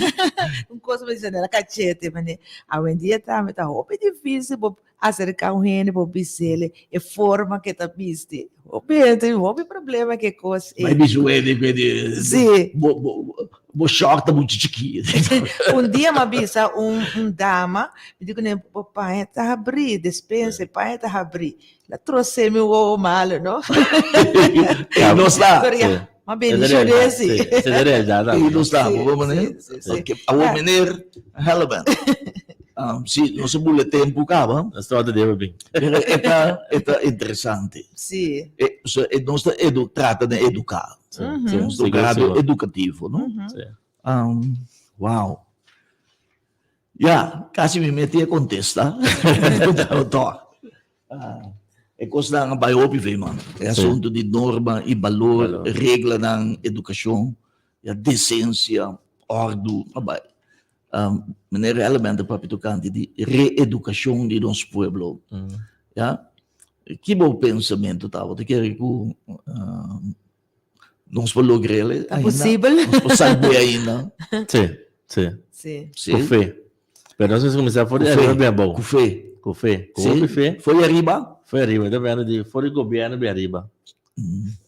Un cosa me dicen, era cachete, mané. Awendia tambe ta hopi difícil bo acerca un hende bo bisele e forma que ta bisti. Hopi hende, hopi problema que cos Mas e. bisu hende que de Sí. bo bo bo short ta mucho chikito. Un dia m'a bisa un un dama, mi di kuné, bo paña ta habrí, despensa, e paña ta habrí. La trosé mi wowo malo, no? E no sta. Pero Sí. ya, m'a Es bini de realidad, shuré, sí. sí, es de realidad E también. no sta, Sí, bo mané. sí, sí, sí. Porque awor meneer Helleman. Si nos a bula tempo kaba. Nos ta otro dia bin. Pero e ta e ta interesante. Sí. E so e nos ta edu trata de educa. Sí, Mhm. sí, Nos ta sigur, grado sigur. educativo, no? Mhm. Sí. Wow. Ya, casi mi meti a contesta. Toch. Ah, e cosnan a bai hopi ve, man. E asunto di norma y balor, Balor. reglanan, educacion, ya, decencia, ordu, a bai. Um, meneer Hellementer papia tocante di reeducacion di nos pueblo. Ya? Ki bo pensamento tabata? Kere ku um, nos por logrele Ta ainda? posibel? Nos por salbe ainda? Sí, sí. Sí. Sí. Ku fe. Pero nos mester kuminsá for di Ku fe. arriba bin abou. Ku fe. Ku fe. Ku Sí. hopi fe. For di arriba? For di arriba. Ta hablando di for di gobierno bin arriba.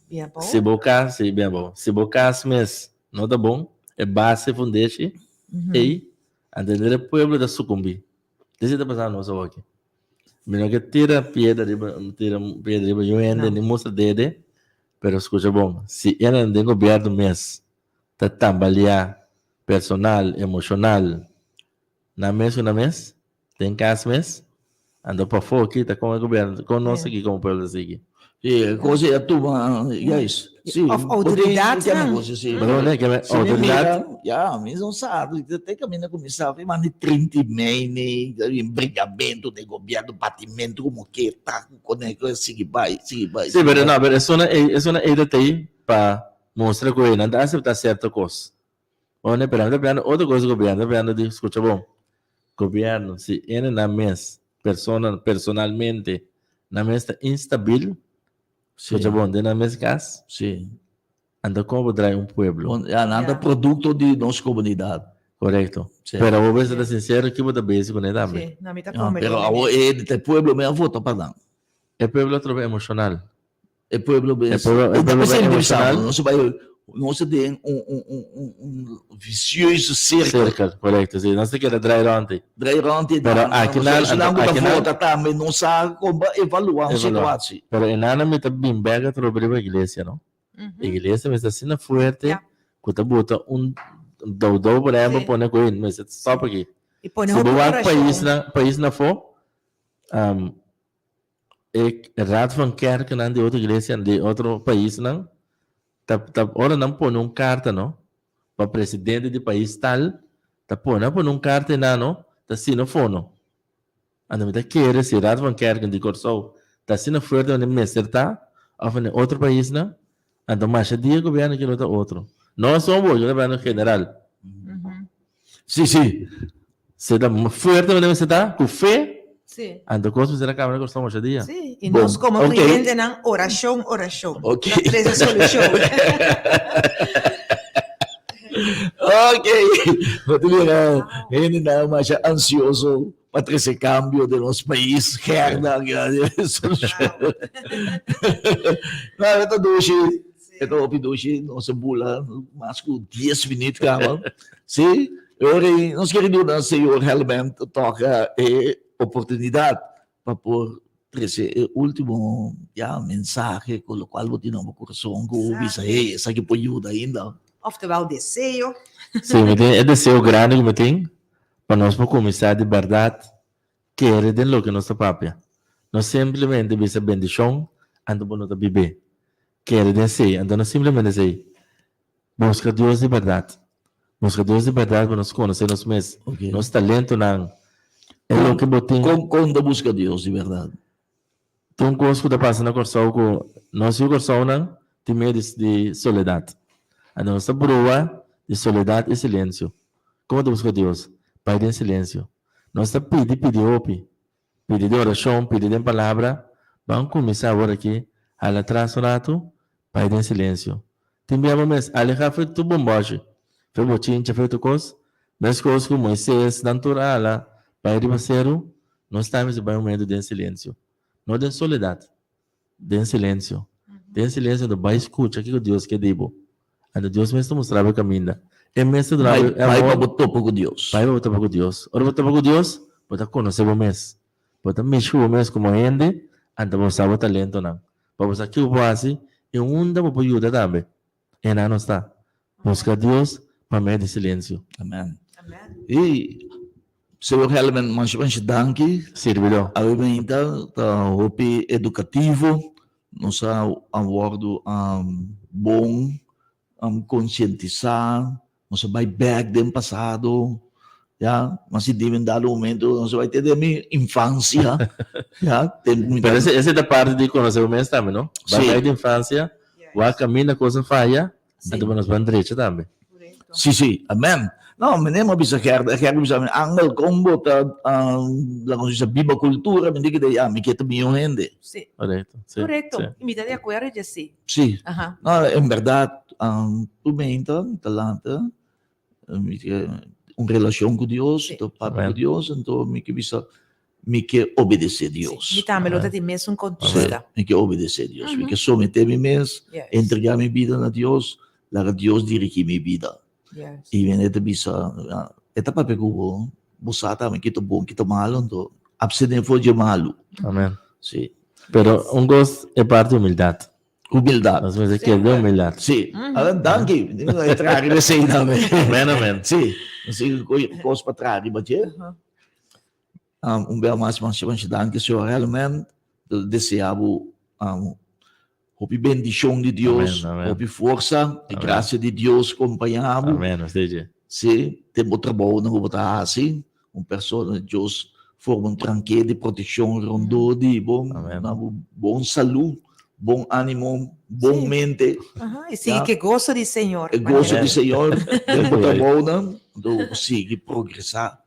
Bien abou. Si bo kas, sí, bin abou. Si bo kas mes no ta bon, e base fundeshi ei, anto henter e pueblo ta sukumbí. Esei ta pasando nos awoki. Mi no ke tira piedra riba, tira piedra riba yu hende, ni mustra dede, pero skucha bon, si e nan den gobierno mes ta tambaleá personal, emoshonal, nan mes ku nan mes, den kas mes, anto pafó kita kon e gobierno, kon nos aki komo pueblo ta sigui. Sí, e cosa ya tuma, juist. Sí, Of autoridadnan. Sí. Pero ne, ke Si mi autoridad, mira, ya, mi no sa, te caminda cuminsa, mi manda 30 y mei, ni, brigamento de gobierno, batimento, como que ta, con el, sigui bai, sigui bai. Sí, pero no, pero esuna, esuna ei ta ei pa mustra ku nan ta acepta cierto cos. One, pero nan ta pidiendo otro cos gobierno, ta pidiendo di, escucha bon, gobierno, si ene nan mes, persona, personalmente, nan mes ta instabil, Sí. escucha bon, den nan mes cas, Sí. anto como bo draai un pueblo? Bon, ja, nan ta Ja. producto di nos comunidad. Correcto. Sí. Pero abo mester ta sincero, ki bo ta bezig kuné tambe. Sí, no, mi ta Ja, come pero con awo e te pueblo me a vota pa nan. E pueblo atrobe emocional. E pueblo E pueblo, e pueblo Pensei emocional. No se bai no se den un un un un un vicioso cirkel. Cirkel, correcto. Sí, no se keda draai rond. Draai rond y Pero dan. aki No nan- se nan aki nan- vota tambe no sa kon ba evalua un Evalua. situatie. Pero enana mi ta bin bek atrobe riba iglesia, no? Iglesia mester asina fuerte Ja. ku ta bota un doudou por ehempel Sí. pone ku e mester stop aki. Y pone Si bo hopi wak oracion. paisnan, paisnan afó, um, e Raad van Kerkennan di otro iglesianan, di otro paisnan, ta, ta, ora nan pone un karta, no, pa presidente di pais tal, ta pone, nan pone un karta einan, no, ta sino fono. Anto mi ta kere si Raad van Kerken di Kòrsou ta asina fuerte wanneer mester ta, òf wanneer otro paisnan, anto masha dia gobièrnu aki lo ta otro. No son bo, yo ta hablando general. Sí, sí. Se ta fuerte manera mester ta, ku fe. Sí. Anto kos mester a kambia na Kòrsou masha dia. Sí, i Bon, nos komo ok. klientenan orashon, orashon. Ok. Ta trese solushon. Ok. Bo ta mira hendenan masha ansioso pa trese kambio den nos pais. Gerda, solushon. No, e ta dushi. E ta hopi dushi. Nos a bula mas ku dies minüt kaba. Sí, e ora ei nos kere duna señor Helmand toka e oportunidat pa por trese e ultimo ya mensahe ku lokual bo tin na bo kurason ku bo bisa hey esaki por yuda ainda. Oftewel deseo. Sí, mi tin e deseo grandi ku mi tin pa nos por kuminsá di bèrdat kere den loke nos ta papia. No simplemente bisa bendishon anto bo no ta bib'é. Kere den esei, anto no simplemente esei. Buska Dios di bèrdat. Buska Dios di bèrdat pa nos konosé nos mes, nos talentonan, e loke bo tin. Kon kon ta buska Dios di bèrdat? Tin un kos ku ta pasa na Kòrsou ku nos yu Kòrsounan tin miedu di soledat. Anto nos ta brua di soledat i silensio. Komo ta buska Dios? Bai den silensio. Nos ta pidi pidi hopi. Pidi den orashon, pidi den palabra. Ban kuminsá awor aki, hala atras un ratu, bai den silensio. Tin bia bo mes alehá for tur bombòshi, for bochincha, for tur kos. Meskos ku Moises, nan tur a hala bai riba seru, nos tambe mester bai un momentu den silensio. No den soledat, den silensio. Den silensio anto bai skucha kiko Dios ke di bo. Anto Dios mes ta mustra bo e kaminda. E mes ta duna bo e amor. Bai pa bo topa ku Dios. Bai pa bo topa ku Dios. Ora bo topa ku Dios, bo ta konosé bo mes. Bo ta mishi ku bo mes komo hende, anto bo sa bo talentonan. Pa bo sa kiko bo por hasi i unda bo por yuda tambe. Enan nos ta. Buska Dios pa medio di silensio. Amen. I Señor Helman, masha masha danki. Sirbidó. Awe mainta ta hopi edukativo. Nos a a wòrdu bon konsientisá, nos a bai bèk den pasado, ya, mas si dimi un dado momento nos a bai te den mi infansia, ya, tempu mi Pero ese ese ta parti di konosé bo mes tambe, no? Bai bai di infansia, wak kaminda kos a faya, Anto bo nos ban drecha tambe. Sí, sí, amen. No, meneer m'a bisa Gerda, Gerda bisa mi, Angel, kon bo ta laga nos bisa biba kultura? Mi di keda, ya, mi ke ta mihó hende. Sí. Korekto, sí. Korekto. Sí. I mi ta di akuerdo dje sí. Sí. Aha. No, en bèrdat, tur meinta mi ta lanta, mi ke un relashon ku Dios, Sí. ta papia Amen. ku Dios, anto mi ke bisa Mi ke obedesé Dios. Sí, mi tambe lo ta di mesun kontesta. Sí, mi ke obedesé Dios. Mi ke someté mi mes, entregá mi bida na Dios, laga Dios dirigí mi bida. I mi ta bisa, e ta papia ku bo, bo sa tambe ki ta bon, ki ta malu, anto abstené for dje malu. Amen. Sí. Pero un kos e parti humildat. Humildat. Nos mester keda den humildat. Sí. Amen, danki. Mi tin ku traha riba esei tambe. Amen, amen. Sí. Nos tin ku kos pa traha riba dje. Un bel mas masha masha danki señor Helman. Ta desea bo hopi bendicion di Dios, Amen, amen. hopi forsa y Amen. gracia di Dios compaña bo. Amen, nos deje. Sí, den bo trabounan cu bo ta haci, un persona Dios forma un tranke di proteccion rondó di bo, Amen. na bo bon salud, bon animo, bon Sí. mente. Aha, y sigui Ja. ke goso di Señor. E goso di Señor den bo Oei. trabounan, anto bo sigui progresa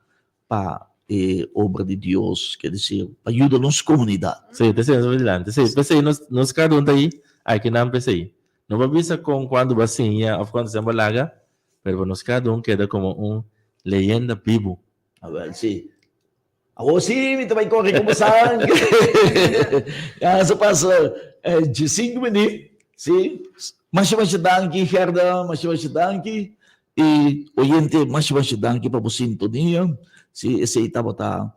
pa e obra di Dios, ke desir, pa yuda nos komunidat. Sí, p'esei nos ta dilanti. Sí, p'esei nos, nos kada un ta ei, akinan p'esei. No pa bisa kon kuantu bo a siña òf kuantu tempu bo a laga, pero pa nos kada un keda komo un leyenda bibu. Awèl, sí. Awor sí mi ta bai kore ku bo san. Ya sa pasa diesinku minüt, sí. Masha masha danki Gerda, masha masha danki. E oyente masha masha danki pa bo sintonia. Si esei tabata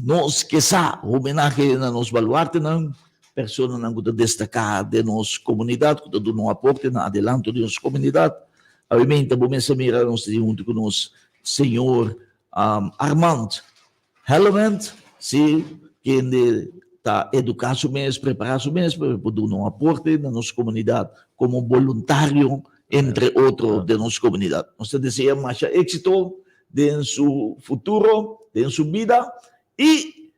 nos ke sa homenahe na nos baluartenan, personanan ku ta destaká den nos komunidat, ku ta duna un aporte na adelanto di nos komunidat. Awe bo mester mira nos ta tin huntu ku nos señor Armand Hellemond, si, kende ta eduká su mes, prepará su mes pa e por duna un aporte na nos komunidat komo boluntario, entre otro, den nos komunidat. Nos ta desea masha éksito den su futuro, den su bida i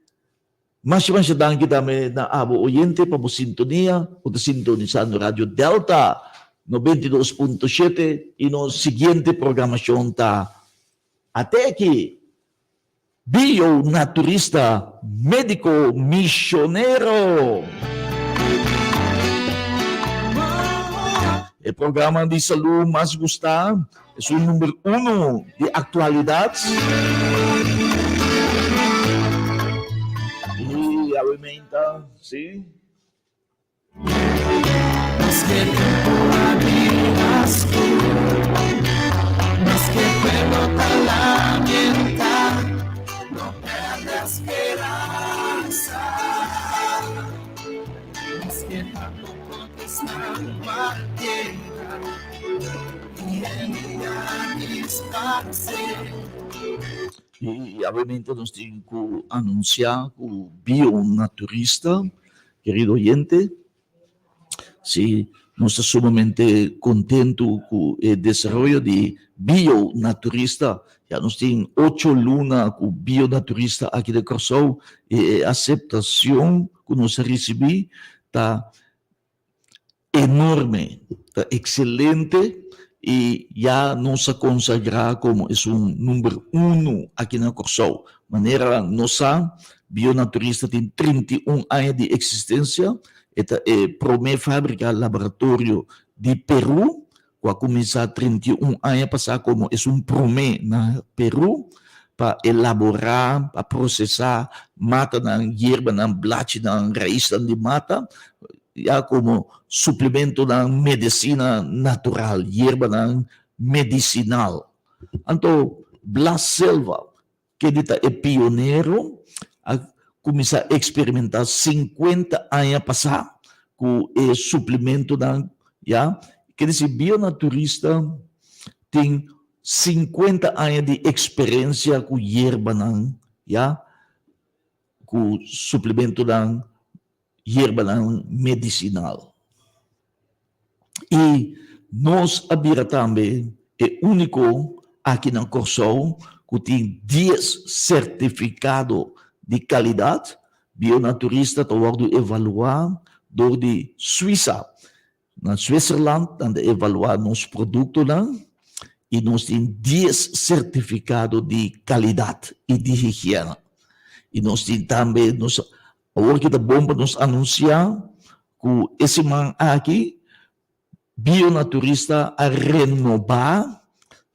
masha masha danki tambe na abo oyente pa bo sintonia ku ta sintonisando Radio Delta. 92.7 i nos siguiente programashon ta Ate aki, Bio-naturista Médiko Misionero. E programa di salú mas gustá, esun number uno di aktualidat. I awe meinta, sí. I awe nos tin ku anunsiá ku Bionaturista Kerido oyente, si nos ta sumamente kontentu ku e desaroyo di Bionaturista. Ya nos tin ocho luna ku Bionaturista aki den Kòrsou i e aseptashon ku nos a risibí ta enorme, ta ekselente i ya nos a konsagrá komo esun number uno aki na Kòrsou. Manera nos sa, Bionaturista tin 31 aña di eksistensia, e ta e promé fábrika laboratorio di Perú ku a kuminsá 31 aña pasá komo esun promé na Perú pa elaborá, pa prosesá matanan, yerbanan, blachinan, raisnan di mata ya komo suplementonan medisina natural, yerbanan medisinal. Anto Blas Silva Kende ta e pionero a kuminsá eksperimentá sinkuenta aña pasá ku e suplementonan ya. Ke disi bionaturista tin sinkuenta aña di eksperensia ku yerbanan ya, ku suplementonan yerbanan medisinal. I nos a bira tambe e úniko aki na Kòrsou ku tin dies sertifikado di kalidat. Bionaturista ta wòrdu evaluá dor di Suisa. Na Switzerland nan ta evaluá nos produktonan i nos tin dies sertifikado di kalidat i di higiena. I nos tin tambe nos Awor ki ta bon pa nos anunsiá ku e siman aki Bionaturista a renobá,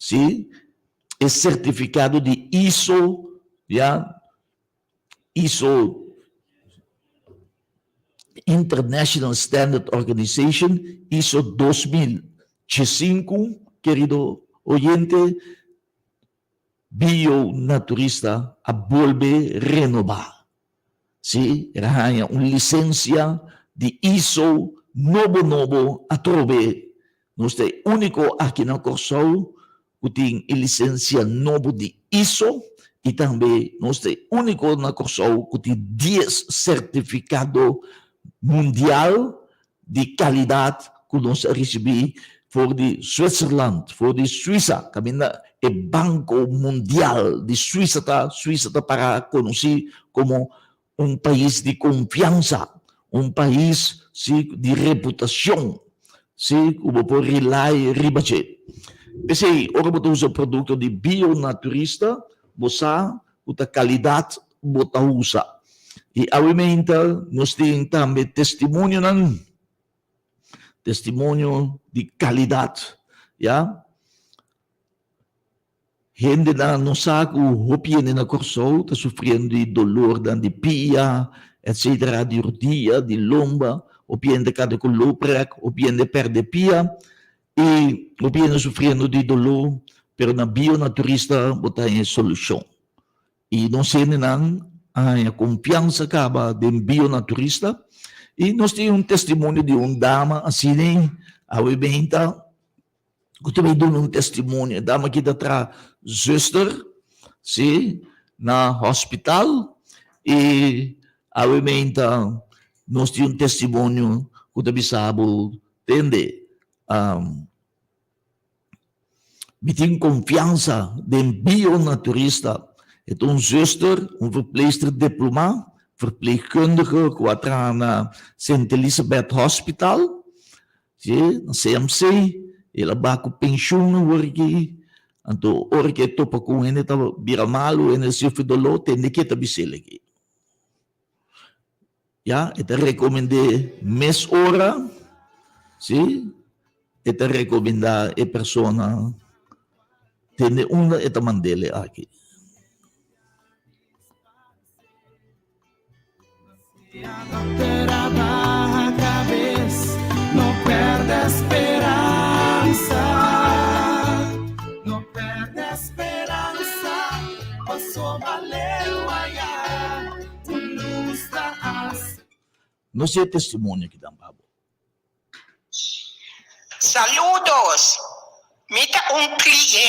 sí, e sertifikado di ISO, ya, ISO, International Standard Organization, ISO 2005, kerido oyente, Bionaturista a bolbe renobá. Sí, el a haña un lisensia di ISO nobo nobo atrobe. Nos ta e úniko aki na Kòrsou ku tin e lisensia nobo di ISO i tambe nos ta e úniko na Kòrsou ku tin dies sertifikado mundial di kalidat ku nos a risibí for di Switzerland, for di Suisa, kaminda e Banko Mundial di Suisa ta. Suisa ta para konosí komo un pais di konfiansa, un pais si di reputashon, si ku bo por rely riba dje. P'esei ora bo ta usa produkto di bionaturista, bo sa ku ta kalidat bo ta usa. I awe meinta nos tin tambe testimonionan, testimonio di kalidat, ya. Hendenan no sa ku hopi hende na Kòrsou ta sufriendo di dolornan di pia, etsetera, di rudia, di lomba, hopi hende kada ku looprek, hopi hende pèrdè pia i hopi hende sufriendo di doló, pero na Bionaturista bo ta haña e solushon. I nos hendenan a haña konfiansa kaba den Bionaturista i nos tin un testimonio di un dama asina awe beinta ku ta bai duna un testimonio. E dama aki ta traha zuster, si, na hospital i awe beinta nos tin un testimonio ku ta bisa bo, tende. Mi tin konfiansa den bionaturista. E ta un zuster, un verpleegster diplomá, verpleegkundige ku a traha na Sint Elisabeth Hospital. Si, na CMC, el a baha ku penshun awor aki, anto ora ku e topa ku un hende ta bira malu, hende ta sufri doló, tende ke ta bis'el aki. Ya, e ta rekomend'é mes ora, si, e ta rekomendá e persona tende unda e ta mand'el aki. No si e testimonio ki dan pa bo. Saludos! Mi ta un cliente.